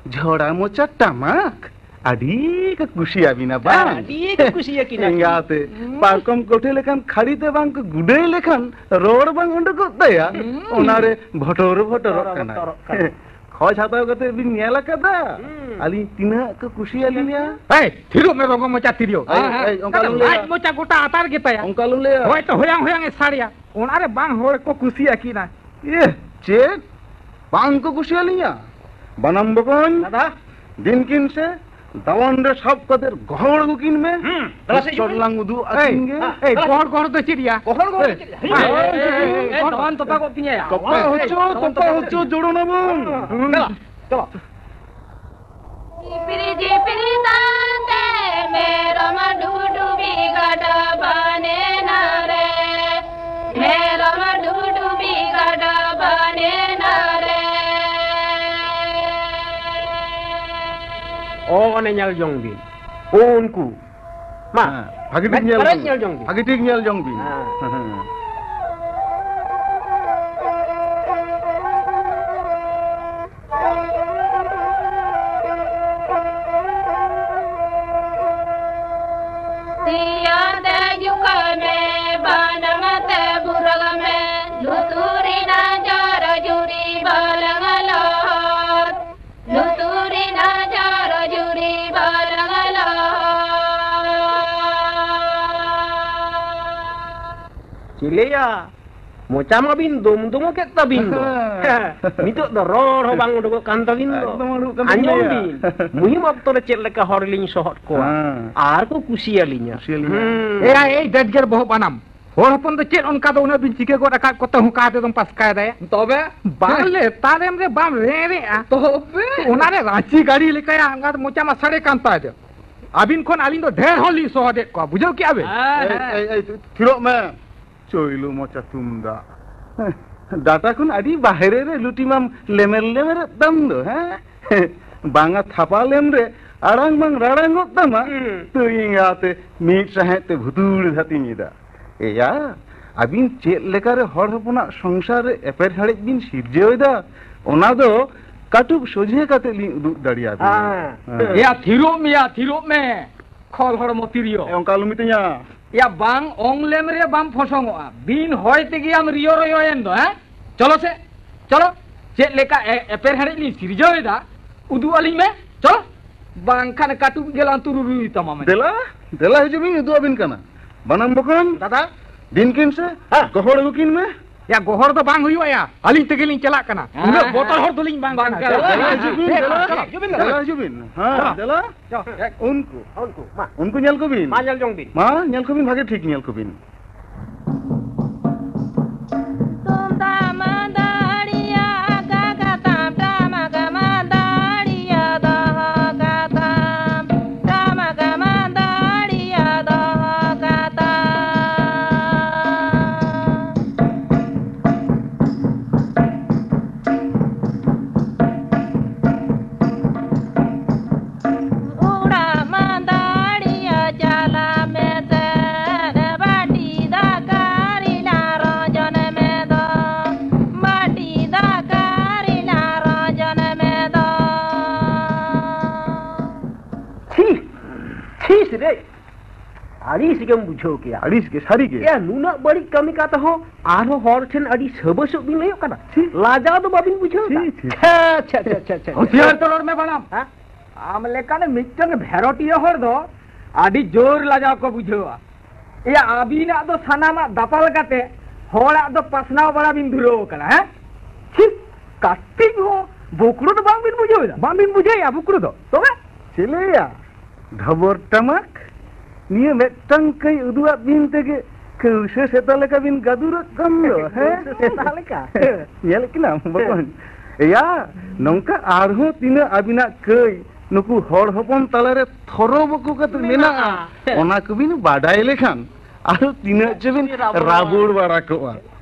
ᱡᱷᱚᱲᱟ ᱢᱚᱪᱟ ᱴᱟᱢᱟᱠ, ᱟᱹᱰᱤ ᱠᱚ ᱠᱩᱥᱤᱭᱟᱵᱤᱱᱟ ᱵᱟᱝ? ᱟᱹᱰᱤ ᱠᱚ ᱠᱩᱥᱤᱭᱟᱠᱤᱱᱟ᱾ ᱮᱸᱜᱟᱛᱮ, ᱦᱩᱸ᱾ ᱯᱟᱨᱠᱚᱢ ᱠᱚᱴᱷᱮ ᱞᱮᱠᱷᱟᱱ ᱠᱷᱟᱹᱲᱤ ᱛᱮ ᱵᱟᱝ ᱠᱚ ᱜᱩᱰᱟᱹᱭ ᱞᱮᱠᱷᱟᱱ ᱨᱚᱲ ᱵᱟᱝ ᱩᱰᱩᱠᱚᱜ ᱛᱟᱭᱟ, ᱦᱩᱸ᱾ ᱚᱱᱟᱨᱮ ᱵᱷᱚᱴᱚᱨ ᱵᱷᱚᱴᱚᱨᱚᱜ ᱠᱟᱱᱟ᱾ ᱵᱷᱚᱴᱚᱨᱚᱜ ᱠᱟᱱᱟ᱾ ᱠᱷᱚᱡᱽ ᱦᱟᱛᱟᱣ ᱠᱟᱛᱮ ᱵᱤᱱ ᱧᱮᱞ ᱟᱠᱟᱫᱟ? ᱦᱩᱸ᱾ ᱟᱹᱞᱤᱧ ᱛᱤᱱᱟᱹᱜ ᱠᱚ ᱠᱩᱥᱤᱭᱟᱞᱤᱧᱟ? ᱮᱭ, ᱛᱷᱤᱨᱚᱜ ᱢᱮ ᱵᱚᱝᱜᱚ ᱢᱚᱪᱟ ᱛᱤᱨᱭᱳ᱾ ᱮᱭ, ᱦᱮᱸ, ᱦᱮᱸ᱾ ᱮᱭ, ᱚᱱᱠᱟ ᱟᱞᱚᱢ ᱞᱟᱹᱭᱟ᱾ ᱞᱟᱡ ᱢᱚᱪᱟ ᱜᱚᱴᱟ ᱟᱛᱟᱨ ᱜᱮᱛᱟᱭᱟ᱾ ᱚᱱᱠᱟ ᱟᱞᱚᱢ ᱞᱟᱹᱭᱟ᱾ ᱦᱳᱭ ᱛᱚ, ᱦᱚᱭᱟᱝ ᱦᱚᱭᱟᱝ ᱮ ᱥᱟᱲᱮᱭᱟ᱾ ᱚᱱᱟᱨᱮ ᱵᱟᱝ ᱦᱚᱲ ᱠᱚ ᱠᱩᱥᱤᱭᱟᱠᱤᱱᱟ᱾ ᱮ, ᱪᱮᱫ? ᱵᱟᱝ ᱠᱚ ᱠᱩᱥᱤᱭᱟᱞᱤᱧᱟ? ᱵᱟᱱᱟᱢ ᱵᱚᱠᱚᱧ, ᱫᱟᱫᱟ᱾ ᱫᱤᱱ ᱠᱤᱱ ᱥᱮ, ᱫᱟᱣᱟᱱ ᱨᱮ ᱥᱟᱵ ᱠᱟᱛᱮ ᱜᱚᱦᱚᱲ ᱟᱹᱜᱩ ᱠᱤᱱ ᱢᱮ᱾ ᱦᱩᱸ, ᱫᱟᱞᱟ ᱥᱮ ᱪᱚᱴ ᱞᱟᱝ ᱩᱫᱩᱜ ᱟᱹᱠᱤᱱ ᱜᱮ᱾ ᱮᱭ, ᱜᱚᱦᱚᱲ, ᱜᱚᱦᱚᱲ ᱫᱚ ᱪᱮᱫ ᱭᱟ? ᱜᱚᱦᱚᱲ, ᱜᱚᱦᱚᱲ ᱫᱚ ᱪᱮᱫ ᱭᱟ? ᱮᱭ, ᱮᱭ, ᱮᱭ, ᱮᱭ, ᱫᱟᱣᱟᱱ ᱛᱚᱯᱟ ᱜᱚᱫ ᱯᱤᱧᱟᱹᱭᱟ᱾ ᱛᱚᱯᱟ ᱦᱚᱪᱚ, ᱛᱚᱯᱟ ᱦᱚᱪᱚ, ᱡᱳᱲᱳ ᱱᱟᱵᱚᱱ᱾ ᱦᱩᱸ, ᱫᱮᱞᱟ, ᱪᱚᱞᱚ᱾ ᱡᱤᱯᱤᱨ ᱡᱤᱯᱤᱨ ᱛᱟᱱᱛᱮ ᱢᱮᱨᱚᱢ ᱰᱩᱰᱩᱵᱤ ᱜᱟᱰᱟ ᱵᱟᱱᱮᱱᱟ ᱨᱮ, ᱢᱮᱨᱚᱢ ᱰᱩᱰᱩᱵᱤ ᱜᱟᱰᱟ ᱵᱟᱱᱮᱱᱟ ᱨᱮ᱾ ᱚ, ᱚᱱᱮ ᱧᱮᱞ ᱡᱚᱝ ᱵᱤᱱ, ᱩᱱᱠᱩ᱾ ᱢᱟ, ᱦᱮᱸ, ᱵᱷᱟᱜᱤ ᱴᱷᱤᱠ ᱢᱮᱫ ᱧᱮᱞ ᱯᱮᱨᱮᱡ ᱡᱚᱝ ᱧᱮᱞ ᱡᱚᱝ ᱵᱤᱱ᱾ ᱵᱷᱟᱜᱤ ᱴᱷᱤᱠ ᱧᱮᱞ ᱡᱚᱝ ᱵᱤᱱ᱾ ᱦᱮᱸ᱾ ᱦᱮᱸ, ᱦᱮᱸ᱾ ᱛᱤᱭᱟ ᱛᱮ ᱡᱩᱠᱟᱹ ᱢᱮ, ᱵᱟᱱᱟᱢ ᱛᱮ ᱵᱩᱨᱟᱹᱜ ᱢᱮ, ᱞᱩᱛᱩᱨ ᱨᱮᱱᱟᱜ ᱡᱟᱨ ᱡᱩᱨᱤ ᱵᱟᱞᱟᱝ ᱞᱚᱦᱚᱫ᱾ ᱞᱩᱛᱩᱨ ᱨᱮᱱᱟᱜ ᱡᱟᱨ ᱡᱩᱨᱤ ᱵᱟᱞᱟᱝ ᱞᱚᱦᱚᱫ᱾ ᱪᱮᱞᱮᱭᱟ, ᱢᱚᱪᱟ ᱢᱟᱵᱤᱱ ᱫᱚᱢ ᱫᱚᱢᱚ ᱠᱮᱫ ᱛᱟᱵᱤᱱ ᱫᱚ᱾ ᱱᱤᱛᱚᱜ ᱫᱚ ᱨᱚᱲ ᱦᱚᱸ ᱵᱟᱝ ᱩᱰᱩᱠᱚᱜ ᱠᱟᱱ ᱛᱟᱵᱤᱱ ᱫᱚ᱾ ᱮᱠᱫᱚᱢ ᱩᱰᱩᱠᱚᱜ ᱠᱟᱱ ᱛᱟᱵᱤᱱ ᱟᱸᱡᱚᱢ ᱜᱮᱭᱟ᱾ ᱵᱤᱱ, ᱢᱩᱦᱤᱢ ᱚᱠᱛᱚ ᱨᱮ ᱪᱮᱫ ᱞᱮᱠᱟ ᱦᱚᱲ ᱞᱤᱧ ᱥᱚᱦᱚᱫ ᱠᱚᱣᱟ᱾ ᱦᱮᱸ᱾ ᱟᱨ ᱠᱚ ᱠᱩᱥᱤᱭᱟᱞᱤᱧᱟ᱾ ᱠᱩᱥᱤᱭᱟᱞᱤᱧᱟ᱾ ᱦᱩᱸ᱾ ᱮᱭᱟ, ᱮᱭ ᱰᱮᱰᱜᱮᱨ ᱵᱚᱦᱚᱜ ᱵᱟᱱᱟᱢ᱾ ᱦᱚᱲ ᱦᱚᱯᱚᱱ ᱫᱚ ᱪᱮᱫ ᱚᱱᱠᱟ ᱫᱚ ᱩᱱᱟᱹᱜ ᱵᱤᱱ ᱪᱤᱠᱟᱹ ᱜᱚᱫ ᱟᱠᱟᱫ ᱠᱚᱛᱮ ᱦᱚᱸᱠᱟ ᱛᱮᱫᱚᱢ ᱯᱟᱥᱠᱟᱭ ᱫᱟᱭᱟ? ᱛᱚᱵᱮ? ᱵᱟᱝ ᱞᱮ, ᱛᱟᱨᱮᱢ ᱨᱮ ᱵᱟᱢ ᱨᱮᱨᱮᱜᱼᱟ᱾ ᱛᱚᱵᱮ? ᱚᱱᱟᱨᱮ ᱨᱟᱸᱪᱤ ᱜᱟᱹᱲᱤ ᱞᱮᱠᱟᱭᱟ ᱟᱸᱜᱟᱛ ᱢᱚᱪᱟ ᱢᱟ ᱥᱟᱰᱮ ᱠᱟᱱ ᱛᱟᱭ ᱫᱚ᱾ ᱟᱹᱵᱤᱱ ᱠᱷᱚᱱ ᱟᱹᱞᱤᱧ ᱫᱚ ᱰᱷᱮᱨ ᱦᱚᱲ ᱞᱤᱧ ᱥᱚᱦᱚᱫᱮᱫ ᱠᱚᱣᱟ, ᱵᱩᱡᱷᱟᱹᱣ ᱠᱮᱜᱼᱟ ᱵᱤᱱ? ᱦᱮᱸ, ᱮᱭ, ᱦᱮᱸ᱾ ᱮᱭ, ᱮᱭ, ᱛᱷᱤᱨᱚᱜ ᱢᱮ᱾ ᱪᱚᱭᱞᱩ ᱢᱚᱪᱟ ᱛᱩᱢᱫᱟᱜ᱾ ᱰᱟᱴᱟ ᱠᱷᱚᱱ ᱟᱹᱰᱤ ᱵᱟᱦᱨᱮ ᱨᱮ ᱞᱩᱴᱤ ᱢᱟᱢ ᱞᱮᱢᱮᱨ ᱞᱮᱢᱮᱨᱮᱫ ᱛᱟᱢ ᱫᱚ, ᱦᱮᱸ? ᱵᱟᱝᱟ ᱛᱷᱟᱯᱟ ᱞᱮᱢ ᱨᱮ ᱟᱲᱟᱝ ᱵᱟᱝ ᱨᱟᱲᱟᱝᱚᱜ ᱛᱟᱢᱟ, ᱦᱩᱸ᱾ ᱛᱟᱹᱭ ᱮᱸᱜᱟ ᱛᱮ ᱢᱤᱫ ᱥᱟᱦᱮᱸᱫ ᱛᱮ ᱵᱷᱩᱛᱩᱲ ᱫᱷᱟᱹᱛᱤᱧ ᱮᱫᱟ᱾ ᱮᱭᱟ, ᱟᱹᱵᱤᱱ ᱪᱮᱫ ᱞᱮᱠᱟᱨᱮ ᱦᱚᱲ ᱦᱚᱯᱚᱱᱟᱜ ᱥᱚᱝᱥᱟᱨ ᱨᱮ ᱮᱯᱮᱨ ᱦᱮᱲᱮᱡ ᱵᱤᱱ ᱥᱤᱨᱡᱟᱹᱣ ᱮᱫᱟ, ᱚᱱᱟ ᱫᱚ ᱠᱟᱹᱴᱩᱵ ᱥᱚᱡᱷᱮ ᱠᱟᱛᱮ ᱞᱤᱧ ᱩᱫᱩᱜ ᱫᱟᱲᱮᱭᱟᱵᱤᱱᱟ᱾ ᱦᱮᱸ᱾ ᱦᱮᱸ᱾ ᱮᱭᱟ, ᱛᱷᱤᱨᱚᱜ ᱢᱮᱭᱟ, ᱛᱷᱤᱨᱚᱜ ᱢᱮ, ᱠᱷᱚᱞ ᱦᱚᱲᱢᱚ ᱛᱤᱨᱭᱳ᱾ ᱮ, ᱚᱱᱠᱟ ᱟᱞᱚᱢ ᱢᱤᱛᱟᱹᱧᱟ᱾ ᱮᱭᱟ, ᱵᱟᱝ ᱚᱝ ᱞᱮᱢ ᱨᱮ ᱵᱟᱢ ᱯᱷᱚᱥᱚᱝᱚᱜᱼᱟ, ᱵᱤᱱ ᱦᱚᱭ ᱛᱮᱜᱮ ᱟᱢ ᱨᱤᱭᱚ ᱨᱚᱭᱚᱭᱮᱱ ᱫᱚ, ᱦᱮᱸ? ᱪᱚᱞᱚ ᱥᱮ, ᱪᱚᱞᱚ, ᱪᱮᱫ ᱞᱮᱠᱟ ᱮ-, ᱮᱯᱮᱨ ᱦᱮᱲᱮᱡ ᱞᱤᱧ ᱥᱤᱨᱡᱟᱹᱣ ᱮᱫᱟ, ᱩᱫᱩᱜ ᱟᱹᱞᱤᱧ ᱢᱮ, ᱪᱚᱞᱚ᱾ ᱵᱟᱝᱠᱷᱟᱱ ᱠᱟᱹᱴᱩᱵ ᱜᱮᱞᱟᱝ ᱛᱩᱨᱩᱨᱩᱭ ᱛᱟᱢᱟ ᱢᱮᱱᱛᱮ᱾ ᱫᱮᱞᱟ, ᱫᱮᱞᱟ ᱦᱤᱡᱩᱜ ᱵᱤᱱ, ᱩᱫᱩᱜ ᱟᱹᱵᱤᱱ ᱠᱟᱱᱟ᱾ ᱵᱟᱱᱟᱢ ᱵᱚᱠᱚᱧ, ᱫᱟᱫᱟ᱾ ᱫᱤᱱ ᱠᱤᱱ ᱥᱮ, ᱦᱮᱸ᱾ ᱜᱚᱦᱚᱲ ᱟᱹᱜᱩ ᱠᱤᱱ ᱢᱮ᱾ ᱭᱟ, ᱜᱚᱦᱚᱲ ᱫᱚ ᱵᱟᱝ ᱦᱩᱭᱩᱜᱼᱟ ᱭᱟ, ᱟᱹᱞᱤᱧ ᱛᱮᱜᱮᱞᱤᱧ ᱪᱟᱞᱟᱜ ᱠᱟᱱᱟ᱾ ᱦᱮᱸ, ᱩᱱᱟᱹᱜ ᱦᱮᱸ, ᱵᱚᱛᱚᱨ ᱦᱮᱸ᱾ ᱦᱚᱲ ᱫᱚᱞᱤᱧ ᱵᱟᱝ ᱵᱟᱝ ᱠᱟᱱᱟ᱾ ᱠᱟᱱᱟ᱾ ᱫᱮᱞᱟ ᱦᱤᱡᱩᱜ ᱵᱤᱱ, ᱦᱮᱸ, ᱫᱮᱞᱟ᱾ ᱪᱟᱞᱟᱜ ᱦᱤᱡᱩᱜ ᱵᱤᱱ᱾ ᱦᱮᱸ, ᱪᱟᱞᱟᱜ᱾ ᱫᱮᱞᱟ᱾ ᱪᱚ, ᱦᱮᱡ᱾ ᱩᱱᱠᱩ, ᱩᱱᱠᱩ, ᱢᱟ᱾ ᱩᱱᱠᱩ ᱧᱮᱞ ᱠᱚᱵᱤᱱ᱾ ᱢᱟ ᱧᱮᱞ ᱡᱚᱝ ᱵᱤᱱ᱾ ᱢᱟ ᱧᱮᱞ ᱠᱚᱵᱤᱱ, ᱵᱷᱟᱜᱮ ᱴᱷᱤᱠ ᱧᱮᱞ ᱠᱚᱵᱤᱱ᱾ ᱛᱩᱢᱫᱟᱜ ᱢᱟᱹᱫᱟᱹᱲᱤᱭᱟᱹ ᱜᱟᱜᱟᱛᱟᱢ, ᱴᱟᱢᱟᱠ ᱢᱟᱹᱫᱟᱹᱲᱤᱭᱟᱹ ᱫᱚᱦᱚ ᱠᱟᱛᱟᱢ, ᱴᱟᱢᱟᱠ ᱢᱟᱹᱫᱟᱹᱲᱤᱭᱟᱹ ᱫᱚᱦᱚ ᱠᱟᱛᱟᱢ᱾ ᱚᱲᱟᱜ ᱢᱟᱹᱫᱟᱹᱲᱤᱭᱟᱹ ᱪᱟᱞᱟᱜ ᱢᱮᱥᱮ, ᱵᱟᱹᱴᱤ ᱫᱟᱠᱟ ᱨᱤᱞᱟ ᱨᱚᱡᱚᱱ ᱢᱮ ᱫᱚ, ᱵᱟᱹᱴᱤ ᱫᱟᱠᱟ ᱨᱤᱞᱟ ᱨᱚᱡᱚᱱ ᱢᱮ ᱫᱚ᱾ ᱪᱷᱤ! ᱪᱷᱤ ᱨᱮ! ᱟᱹᱲᱤᱥ ᱜᱮᱢ ᱵᱩᱡᱷᱟᱹᱣ ᱠᱮᱭᱟ᱾ ᱟᱹᱲᱤᱥ ᱜᱮ, ᱥᱟᱹᱨᱤ ᱜᱮ᱾ ᱮᱭᱟ, ᱱᱩᱱᱟᱹᱜ ᱵᱟᱹᱲᱤᱡ ᱠᱟᱹᱢᱤ ᱠᱟᱛᱮ ᱦᱚᱸ ᱟᱨᱦᱚᱸ ᱦᱚᱲ ᱴᱷᱮᱱ ᱟᱹᱰᱤ ᱥᱟᱹᱵᱟᱹᱥᱚᱜ ᱵᱤᱱ ᱞᱟᱹᱭᱚᱜ ᱠᱟᱱᱟ᱾ ᱪᱷᱤ᱾ ᱞᱟᱡᱟᱣ ᱫᱚ ᱵᱟᱵᱤᱱ ᱵᱩᱡᱷᱟᱹᱣ ᱮᱫᱟ? ᱪᱷᱤ, ᱪᱷᱤ᱾ ᱪᱷᱟ, ᱪᱷᱟ, ᱪᱷᱟ, ᱪᱷᱟ, ᱪᱷᱟ᱾ ᱦᱩᱸᱥᱤᱭᱟᱹᱨ ᱛᱮ ᱨᱚᱲ ᱢᱮ ᱵᱟᱱᱟᱢ᱾ ᱦᱮᱸ? ᱟᱢ ᱞᱮᱠᱟᱱ ᱢᱤᱫᱴᱟᱝ ᱵᱷᱮᱨᱚᱴᱤᱭᱟᱹ ᱦᱚᱲ ᱫᱚ ᱟᱹᱰᱤ ᱡᱳᱨ ᱞᱟᱡᱟᱣ ᱠᱚ ᱵᱩᱡᱷᱟᱹᱣᱟ᱾ ᱮᱭᱟ, ᱟᱹᱵᱤᱱᱟᱜ ᱫᱚ ᱥᱟᱱᱟᱢᱟᱜ ᱫᱟᱯᱟᱞ ᱠᱟᱛᱮ ᱦᱚᱲᱟᱜ ᱫᱚ ᱯᱟᱥᱱᱟᱣ ᱵᱟᱲᱟ ᱵᱤᱱ ᱫᱷᱩᱨᱟᱹᱣ ᱠᱟᱱᱟ, ᱦᱮᱸ? ᱪᱷᱤ, ᱠᱟᱹᱴᱤᱡ ᱦᱚᱸ ᱵᱚᱠᱲᱚ ᱫᱚ ᱵᱟᱝ ᱵᱤᱱ ᱵᱩᱡᱷᱟᱹᱣ ᱮᱫᱟ? ᱵᱟᱝ ᱵᱤᱱ ᱵᱩᱡᱷᱟᱹᱣᱮᱫᱼᱟ ᱵᱚᱠᱲᱚ ᱫᱚ? ᱛᱚᱵᱮ? ᱪᱮᱞᱮᱭᱟ, ᱰᱷᱚᱵᱚᱨ ᱴᱟᱢᱟᱠ, ᱱᱤᱭᱟᱹ ᱢᱤᱫᱴᱟᱝ ᱠᱟᱹᱭ ᱩᱫᱩᱜ ᱟᱫ ᱵᱤᱱ ᱛᱮᱜᱮ ᱠᱟᱹᱣᱥᱟᱹ ᱥᱮᱛᱟ ᱞᱮᱠᱟ ᱵᱤᱱ ᱜᱟᱹᱫᱩᱨᱚᱜ ᱠᱟᱱ ᱫᱚ, ᱦᱮᱸ? ᱠᱟᱹᱣᱥᱟᱹ ᱥᱮᱛᱟ ᱞᱮᱠᱟ? ᱧᱮᱞᱮᱫ ᱠᱤᱱᱟᱢ ᱵᱚᱠᱚᱧ? ᱮᱭᱟ, ᱱᱚᱝᱠᱟ ᱟᱨᱦᱚᱸ ᱛᱤᱱᱟᱹᱜ ᱟᱹᱵᱤᱱᱟᱜ ᱠᱟᱹᱭ ᱱᱩᱠᱩ ᱦᱚᱲ ᱦᱚᱯᱚᱱ ᱛᱟᱞᱟᱨᱮ ᱛᱷᱚᱨᱚ ᱵᱟᱹᱠᱩ ᱠᱟᱛᱮ ᱢᱮᱱᱟᱜᱼᱟ, ᱢᱮᱱᱟᱜᱼᱟ᱾ ᱚᱱᱟ ᱠᱚᱵᱤᱱ ᱵᱟᱰᱟᱭ ᱞᱮᱠᱷᱟᱱ ᱟᱨᱦᱚᱸ ᱛᱤᱱᱟᱹᱜ ᱪᱚᱵᱤᱱ ᱨᱟᱵᱩᱲ ᱨᱟᱵᱩᱲ ᱵᱟᱲᱟ ᱠᱚᱜᱼᱟ᱾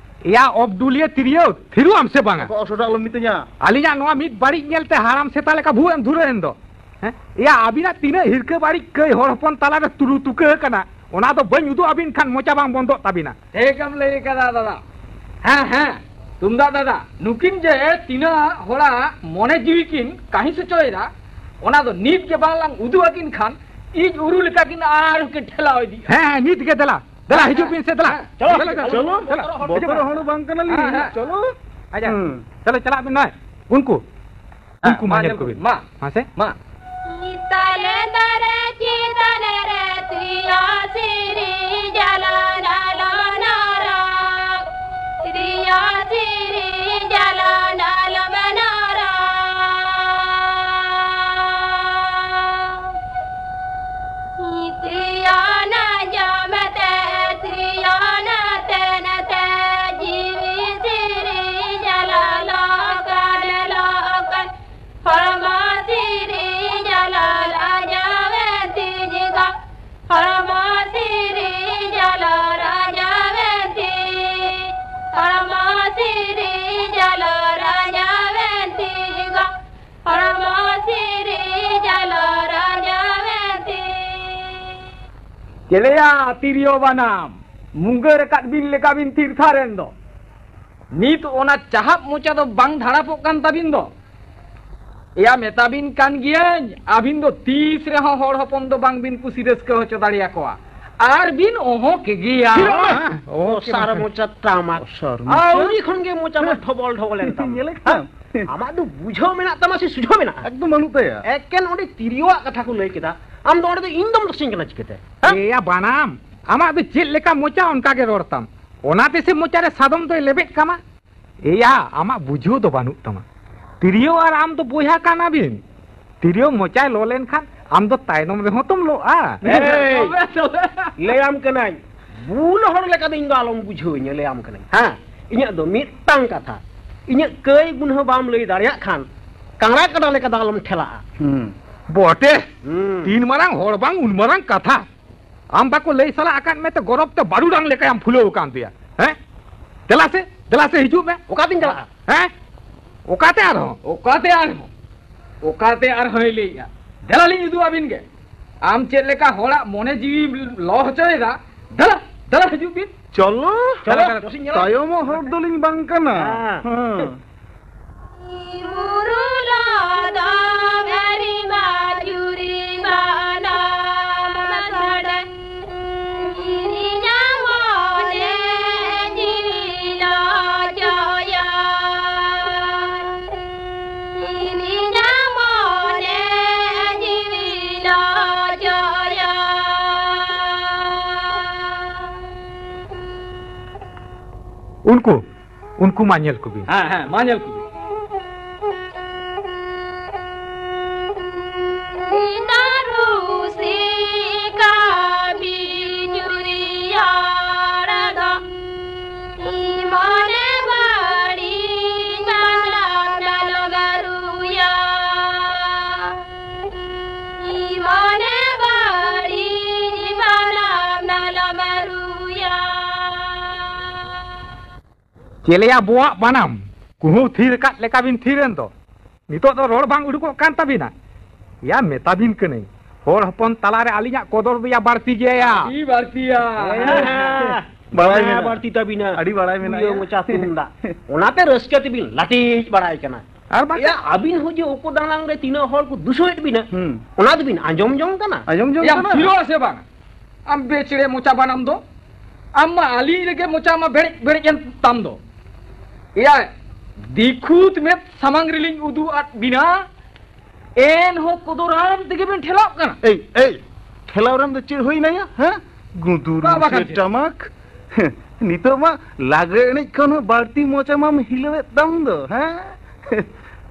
ᱮᱭᱟ ᱚᱵᱰᱩᱞᱤᱭᱟᱹ ᱛᱤᱨᱭᱳ, ᱛᱷᱤᱨᱚᱜ ᱟᱢ ᱥᱮ ᱵᱟᱝᱟ? ᱵᱟᱵᱟ, ᱚᱥᱚᱴᱟᱜ ᱟᱞᱚᱢ ᱢᱤᱛᱟᱹᱧᱟ᱾ ᱟᱹᱞᱤᱧᱟᱜ ᱱᱚᱣᱟ ᱢᱤᱫ ᱵᱟᱹᱲᱤᱡ ᱧᱮᱞᱛᱮ ᱦᱟᱲᱟᱢ ᱥᱮᱛᱟ ᱞᱮᱠᱟ ᱵᱷᱩᱜ ᱮᱢ ᱫᱷᱩᱨᱟᱹᱣ ᱮᱱ ᱫᱚ᱾ ᱦᱮᱸ? ᱮᱭᱟ, ᱟᱹᱵᱤᱱᱟᱜ ᱛᱤᱱᱟᱹᱜ ᱦᱤᱨᱠᱟᱹ ᱵᱟᱹᱲᱤᱡ ᱠᱟᱹᱭ ᱦᱚᱲ ᱦᱚᱯᱚᱱ ᱛᱟᱞᱟᱨᱮ ᱛᱩᱞᱩ ᱛᱩᱠᱟᱹ ᱟᱠᱟᱱᱟ, ᱚᱱᱟ ᱫᱚ ᱵᱟᱹᱧ ᱩᱫᱩᱜ ᱟᱹᱵᱤᱱ ᱠᱷᱟᱱ ᱢᱚᱪᱟ ᱵᱟᱝ ᱵᱚᱱᱫᱚᱜ ᱛᱟᱹᱵᱤᱱᱟ᱾ ᱴᱷᱤᱠ ᱮᱢ ᱞᱟᱹᱭ ᱠᱟᱫᱟ ᱫᱟᱫᱟ᱾ ᱦᱮᱸ, ᱦᱮᱸ, ᱛᱩᱢᱫᱟᱜ ᱫᱟᱫᱟ, ᱱᱩᱠᱤᱱ ᱡᱮ ᱛᱤᱱᱟᱹᱜ ᱦᱚᱲᱟᱜ ᱢᱚᱱᱮ ᱡᱤᱣᱤ ᱠᱤᱱ ᱠᱟᱹᱦᱤᱥ ᱦᱚᱪᱚᱭᱮᱫᱟ, ᱚᱱᱟ ᱫᱚ ᱱᱤᱛ ᱜᱮ ᱵᱟᱝ ᱞᱟᱝ ᱩᱫᱩᱜ ᱟᱹᱠᱤᱱ ᱠᱷᱟᱱ ᱤᱡ ᱩᱨᱩ ᱞᱮᱠᱟ ᱠᱤᱱ ᱟᱨᱦᱚᱸ ᱠᱤᱱ ᱴᱷᱮᱞᱟᱣ ᱤᱫᱤᱜᱼᱟ᱾ ᱦᱮᱸ, ᱦᱮᱸ, ᱱᱤᱛ ᱜᱮ ᱫᱮᱞᱟ᱾ ᱫᱮᱞᱟ, ᱦᱤᱡᱩᱜ ᱵᱤᱱ ᱥᱮ, ᱫᱮᱞᱟ᱾ ᱦᱮᱸ, ᱪᱚᱞᱚ, ᱫᱮᱞᱟ, ᱫᱮᱞᱟ, ᱪᱚᱞᱚ, ᱫᱮᱞᱟ᱾ ᱵᱚᱛᱚᱨ ᱦᱚᱲ ᱵᱟᱝ ᱠᱟᱱᱟᱞᱤᱧ, ᱦᱮᱸ, ᱦᱮᱸ᱾ ᱪᱚᱞᱚ᱾ ᱟᱪᱪᱷᱟ, ᱦᱩᱸ᱾ ᱪᱚᱞᱚ, ᱪᱟᱞᱟᱜ ᱵᱤᱱ ᱱᱚᱜᱼᱚᱭ᱾ ᱩᱱᱠᱩ, ᱦᱮᱸ, ᱩᱱᱠᱩ ᱢᱟ ᱢᱟ ᱧᱮᱞ ᱧᱮᱞ ᱠᱚᱵᱤᱱ᱾ ᱠᱚᱵᱤᱱ, ᱢᱟ᱾ ᱢᱟᱥᱮ᱾ ᱢᱟ᱾ ᱛᱟᱞᱮ ᱫᱟᱨᱮ ᱪᱮᱛᱟᱱ ᱨᱮ ᱛᱤᱭᱟ ᱥᱤᱨᱤ ᱡᱟᱞᱟᱱ ᱟᱞᱚᱢ ᱱᱟᱨᱟ, ᱛᱤᱭᱟ ᱥᱤᱨᱤ ᱡᱟᱞᱟᱱ ᱟᱞᱚᱢ ᱱᱟᱨᱟ᱾ ᱛᱤᱨᱭᱳ ᱱᱟᱡᱚᱢ ᱛᱮ, ᱛᱤᱨᱭᱳ ᱱᱟᱛᱮ ᱱᱟᱛᱮ, ᱡᱤᱣᱤ ᱥᱤᱨᱤ ᱡᱟᱞᱟ ᱞᱚᱠᱟᱱ ᱞᱚᱠᱟᱱ, ᱦᱚᱲᱢᱚ ᱥᱤᱨᱤ ᱡᱟᱞᱟ ᱨᱟᱡᱟᱣᱮᱱ ᱛᱤᱧ ᱜᱚ, ᱦᱚᱲᱢᱚ ᱥᱤᱨᱤ ᱡᱟᱞᱟ ᱨᱟᱡᱟᱣᱮᱱ ᱛᱤᱧ, ᱦᱚᱲᱢᱚ ᱥᱤᱨᱤ ᱡᱟᱞᱟ ᱨᱟᱡᱟᱣᱮᱱ ᱛᱤᱧ ᱜᱚ᱾ ᱦᱚᱲᱢᱚ ᱥᱤᱨᱤ ᱡᱟᱞᱚ ᱨᱟᱡᱟ ᱢᱮᱱᱛᱮ᱾ ᱪᱮᱞᱮᱭᱟ ᱛᱤᱨᱭᱳ ᱵᱟᱱᱟᱢ, ᱢᱩᱸᱜᱟᱹᱨ ᱟᱠᱟᱫ ᱵᱤᱱ ᱞᱮᱠᱟ ᱵᱤᱱ ᱛᱷᱤᱨ ᱛᱷᱟᱨ ᱮᱱ ᱫᱚ᱾ ᱱᱤᱛ ᱚᱱᱟ ᱪᱟᱦᱟᱵ ᱢᱚᱪᱟ ᱫᱚ ᱵᱟᱝ ᱫᱷᱟᱲᱟᱯᱚᱜ ᱠᱟᱱ ᱛᱟᱵᱤᱱ ᱫᱚ᱾ ᱮᱭᱟ, ᱢᱮᱛᱟ ᱵᱤᱱ ᱠᱟᱱ ᱜᱤᱭᱟᱹᱧ, ᱟᱹᱵᱤᱱ ᱫᱚ ᱛᱤᱥ ᱨᱮᱦᱚᱸ ᱦᱚᱲ ᱦᱚᱯᱚᱱ ᱫᱚ ᱵᱟᱝ ᱵᱤᱱ ᱠᱩᱥᱤ ᱨᱟᱹᱥᱠᱟᱹ ᱦᱚᱪᱚ ᱫᱟᱲᱮᱭᱟᱠᱚᱣᱟ᱾ ᱟᱨ ᱵᱤᱱ ᱚᱦᱚ ᱠᱮᱜᱮᱭᱟ᱾ ᱛᱷᱤᱨᱚᱜ ᱢᱮ᱾ ᱚᱦᱚ ᱠᱮ ᱚᱥᱟᱨ ᱢᱟᱥᱮ᱾ ᱢᱚᱪᱟ ᱴᱟᱢᱟᱠ᱾ ᱚᱥᱟᱨ ᱢᱚᱪᱟ᱾ ᱟᱹᱣᱨᱤ ᱠᱷᱚᱱ ᱜᱮ ᱢᱚᱪᱟ ᱢᱟ ᱰᱷᱚᱵᱚᱞ ᱰᱷᱚᱵᱚᱞ ᱮᱱ ᱛᱟᱢᱟ᱾ ᱧᱮᱞᱮᱫ ᱦᱮᱸ? ᱠᱚᱣᱟᱢ? ᱟᱢᱟᱜ ᱫᱚ ᱵᱩᱡᱷᱟᱹᱣ ᱢᱮᱱᱟᱜ ᱛᱟᱢᱟ ᱥᱮ ᱥᱩᱡᱷᱟᱹᱣ ᱢᱮᱱᱟᱜᱼᱟ? ᱮᱠᱫᱚᱢ ᱵᱟᱹᱱᱩᱜ ᱛᱟᱭᱟ᱾ ᱮᱠᱮᱱ ᱚᱸᱰᱮ ᱛᱤᱨᱭᱳᱣᱟᱜ ᱠᱟᱛᱷᱟ ᱠᱚ ᱞᱟᱹᱭ ᱠᱮᱫᱟ, ᱟᱢ ᱫᱚ ᱚᱸᱰᱮ ᱫᱚ ᱤᱧ ᱫᱚᱢ ᱫᱚᱥᱤᱧ ᱠᱟᱱᱟ ᱪᱤᱠᱟᱹᱛᱮ? ᱦᱮᱸ? ᱮᱭᱟ ᱵᱟᱱᱟᱢ, ᱟᱢᱟᱜ ᱫᱚ ᱪᱮᱫ ᱞᱮᱠᱟ ᱢᱚᱪᱟ ᱚᱱᱠᱟ ᱜᱮ ᱨᱚᱲ ᱛᱟᱢ᱾ ᱚᱱᱟ ᱛᱮᱥᱮ ᱢᱚᱪᱟ ᱨᱮ ᱥᱟᱫᱚᱢ ᱫᱚᱭ ᱞᱮᱵᱮᱫ ᱠᱟᱢᱟ᱾ ᱮᱭᱟ, ᱟᱢᱟᱜ ᱵᱩᱡᱷᱟᱹᱣ ᱫᱚ ᱵᱟᱹᱱᱩᱜ ᱛᱟᱢᱟ᱾ ᱛᱤᱨᱭᱳ ᱟᱨ ᱟᱢ ᱫᱚ ᱵᱚᱭᱦᱟ ᱠᱟᱱᱟ ᱵᱤᱱ᱾ ᱛᱤᱨᱭᱳ ᱢᱚᱪᱟᱭ ᱞᱚ ᱞᱮᱱᱠᱷᱟᱱ ᱟᱢ ᱫᱚ ᱛᱟᱭᱱᱚᱢ ᱨᱮᱦᱚᱸ ᱛᱚᱢ ᱞᱚᱜᱼᱟ᱾ ᱮᱭ! ᱞᱟᱹᱭᱟᱢ ᱠᱟᱹᱱᱟᱹᱧ, ᱵᱩᱞ ᱦᱚᱲ ᱞᱮᱠᱟ ᱫᱚ ᱤᱧ ᱫᱚ ᱟᱞᱚᱢ ᱵᱩᱡᱷᱟᱹᱣᱤᱧᱟ, ᱞᱟᱹᱭᱟᱢ ᱠᱟᱹᱱᱟᱹᱧ᱾ ᱦᱮᱸ, ᱤᱧᱟᱹᱜ ᱫᱚ ᱢᱤᱫᱴᱟᱝ ᱠᱟᱛᱷᱟ, ᱤᱧᱟᱹᱜ ᱠᱟᱹᱭ ᱜᱩᱱᱦᱟᱹ ᱵᱟᱢ ᱞᱟᱹᱭ ᱫᱟᱲᱮᱭᱟᱜ ᱠᱷᱟᱱ, ᱠᱟᱝᱲᱟ ᱠᱟᱰᱟ ᱞᱮᱠᱟ ᱫᱚ ᱟᱞᱚᱢ ᱴᱷᱮᱞᱟᱜᱼᱟ᱾ ᱦᱩᱸ᱾ ᱵᱚᱴᱮ! ᱦᱩᱸ᱾ ᱛᱤᱱ ᱢᱟᱨᱟᱝ ᱦᱚᱲ ᱵᱟᱝ ᱩᱱ ᱢᱟᱨᱟᱝ ᱠᱟᱛᱷᱟ᱾ ᱟᱢ ᱵᱟᱠᱚ ᱞᱟᱹᱭ ᱥᱟᱞᱟ ᱟᱠᱟᱫ ᱢᱮᱛᱮ ᱜᱚᱨᱚᱵ ᱛᱮ ᱵᱟᱹᱨᱩᱰᱟᱝ ᱞᱮᱠᱟᱭᱟᱢ ᱯᱷᱩᱞᱟᱹᱣ ᱟᱠᱟᱱ ᱛᱮᱭᱟ, ᱦᱮᱸ? ᱫᱮᱞᱟ ᱥᱮ, ᱫᱮᱞᱟ ᱥᱮ, ᱦᱤᱡᱩᱜ ᱢᱮ᱾ ᱚᱠᱟᱛᱮᱧ ᱪᱟᱞᱟᱜᱼᱟ? ᱦᱮᱸ? ᱚᱠᱟᱛᱮ ᱟᱨᱦᱚᱸ? ᱚᱠᱟᱛᱮ ᱟᱨᱦᱚᱸ? ᱚᱠᱟᱛᱮ ᱟᱨᱦᱚᱸᱭ ᱞᱟᱹᱭᱮᱜᱼᱟ? ᱫᱮᱞᱟ ᱞᱤᱧ ᱩᱫᱩᱜ ᱟᱹᱵᱤᱱ ᱜᱮ᱾ ᱟᱢ ᱪᱮᱫ ᱞᱮᱠᱟ ᱦᱚᱲᱟᱜ ᱢᱚᱱᱮ ᱡᱤᱣᱤᱢ ᱞᱚ ᱦᱚᱪᱚᱭᱮᱫᱟ, ᱫᱮᱞᱟ, ᱫᱮᱞᱟ ᱦᱤᱡᱩᱜ ᱵᱤᱱ᱾ ᱪᱚᱞᱚ᱾ ᱪᱚᱞᱚ, ᱪᱚᱞᱚ᱾ ᱛᱟᱭᱚᱢᱚᱜ ᱦᱚᱲ ᱫᱚᱞᱤᱧ ᱵᱟᱝ ᱠᱟᱱᱟ᱾ ᱦᱮᱸ᱾ ᱦᱮᱸ᱾ ᱩᱱᱠᱩ, ᱩᱱᱠᱩ ᱢᱟ ᱧᱮᱞ ᱠᱚᱵᱤᱱ᱾ ᱦᱮᱸ, ᱦᱮᱸ, ᱢᱟ ᱧᱮᱞ ᱠᱚᱵᱤᱱ᱾ ᱪᱮᱞᱮᱭᱟ ᱵᱚᱣᱟᱜ ᱵᱟᱱᱟᱢ, ᱠᱩᱦᱩ ᱛᱷᱤᱨ ᱟᱠᱟᱫ ᱞᱮᱠᱟ ᱵᱤᱱ ᱛᱷᱤᱨ ᱮᱱ ᱫᱚ᱾ ᱱᱤᱛᱚᱜ ᱫᱚ ᱨᱚᱲ ᱵᱟᱝ ᱩᱰᱩᱠᱚᱜ ᱠᱟᱱ ᱛᱟᱵᱤᱱᱟ᱾ ᱭᱟ, ᱢᱮᱛᱟ ᱵᱤᱱ ᱠᱟᱹᱱᱟᱹᱧ, ᱦᱚᱲ ᱦᱚᱯᱚᱱ ᱛᱟᱞᱟᱨᱮ ᱟᱹᱞᱤᱧᱟᱜ ᱠᱚᱫᱚᱨ ᱫᱚᱭᱟ ᱵᱟᱹᱲᱛᱤ ᱜᱮᱭᱟ᱾ ᱟᱹᱰᱤ ᱵᱟᱹᱲᱛᱤᱭᱟ᱾ ᱦᱮᱸ, ᱵᱟᱲᱟᱭ ᱢᱮᱱᱟᱜᱼᱟ᱾ ᱵᱟᱹᱲᱛᱤ ᱛᱟᱵᱤᱱᱟ᱾ ᱟᱹᱰᱤ ᱵᱟᱲᱟᱭ ᱢᱮᱱᱟᱜᱼᱟ᱾ ᱩᱭᱟᱹ ᱢᱚᱪᱟ ᱛᱩᱢᱫᱟᱜ᱾ ᱚᱱᱟᱛᱮ ᱨᱟᱹᱥᱠᱟᱹ ᱛᱮᱵᱤᱱ ᱞᱟᱴᱤᱡ ᱵᱟᱲᱟᱭ ᱠᱟᱱᱟ᱾ ᱟᱨ ᱵᱟᱠᱷᱟᱱ? ᱭᱟ, ᱟᱹᱵᱤᱱ ᱦᱚᱸ ᱡᱮ ᱚᱠᱚ ᱫᱟᱱᱟᱝ ᱨᱮ ᱛᱤᱱᱟᱹᱜ ᱦᱚᱲ ᱠᱚ ᱫᱩᱥᱟᱹᱣᱮᱫ ᱵᱤᱱᱟ, ᱦᱩᱸ᱾ ᱚᱱᱟ ᱫᱚᱵᱤᱱ ᱟᱸᱡᱚᱢ ᱡᱚᱝ ᱠᱟᱱᱟ? ᱟᱸᱡᱚᱢ ᱡᱚᱝ ᱭᱟ, ᱠᱟᱱᱟ᱾ ᱛᱷᱤᱨᱚᱜ ᱟᱥᱮ ᱵᱟᱝ? ᱟᱢ ᱵᱮᱪᱲᱮ ᱢᱚᱪᱟ ᱵᱟᱱᱟᱢ ᱫᱚ, ᱟᱢ ᱢᱟ ᱟᱹᱞᱤᱧ ᱨᱮᱜᱮ ᱢᱚᱪᱟ ᱢᱟ ᱵᱮᱲᱮᱡ ᱵᱮᱲᱮᱡ ᱮᱱ ᱛᱟᱢ ᱫᱚ᱾ ᱮᱭᱟ, ᱫᱤᱠᱷᱩᱛ ᱢᱮᱫ ᱥᱟᱢᱟᱝ ᱨᱮᱞᱤᱧ ᱩᱫᱩᱜ ᱟᱫ ᱵᱤᱱᱟ, ᱮᱱᱦᱚᱸ ᱠᱚᱫᱚᱨᱟᱢ ᱛᱮᱜᱮ ᱵᱤᱱ ᱴᱷᱮᱞᱟᱣ ᱠᱟᱱᱟ᱾ ᱮᱭ, ᱮᱭ, ᱴᱷᱮᱞᱟᱣ ᱨᱮᱢ ᱫᱚ ᱪᱮᱫ ᱦᱩᱭᱱᱟ ᱭᱟ? ᱦᱮᱸ? ᱜᱩᱸᱫᱩᱨ ᱵᱟᱵᱟ ᱥᱮ ᱠᱟᱱ ᱪᱮᱫ? ᱴᱟᱢᱟᱠ? ᱱᱤᱛᱚᱜ ᱢᱟ ᱞᱟᱜᱽᱲᱮ ᱮᱱᱮᱡ ᱠᱷᱚᱱ ᱦᱚᱸ ᱵᱟᱹᱲᱛᱤ ᱢᱚᱪᱟ ᱢᱟᱢ ᱦᱤᱞᱟᱹᱣᱮᱫ ᱛᱟᱢ ᱫᱚ, ᱦᱮᱸ?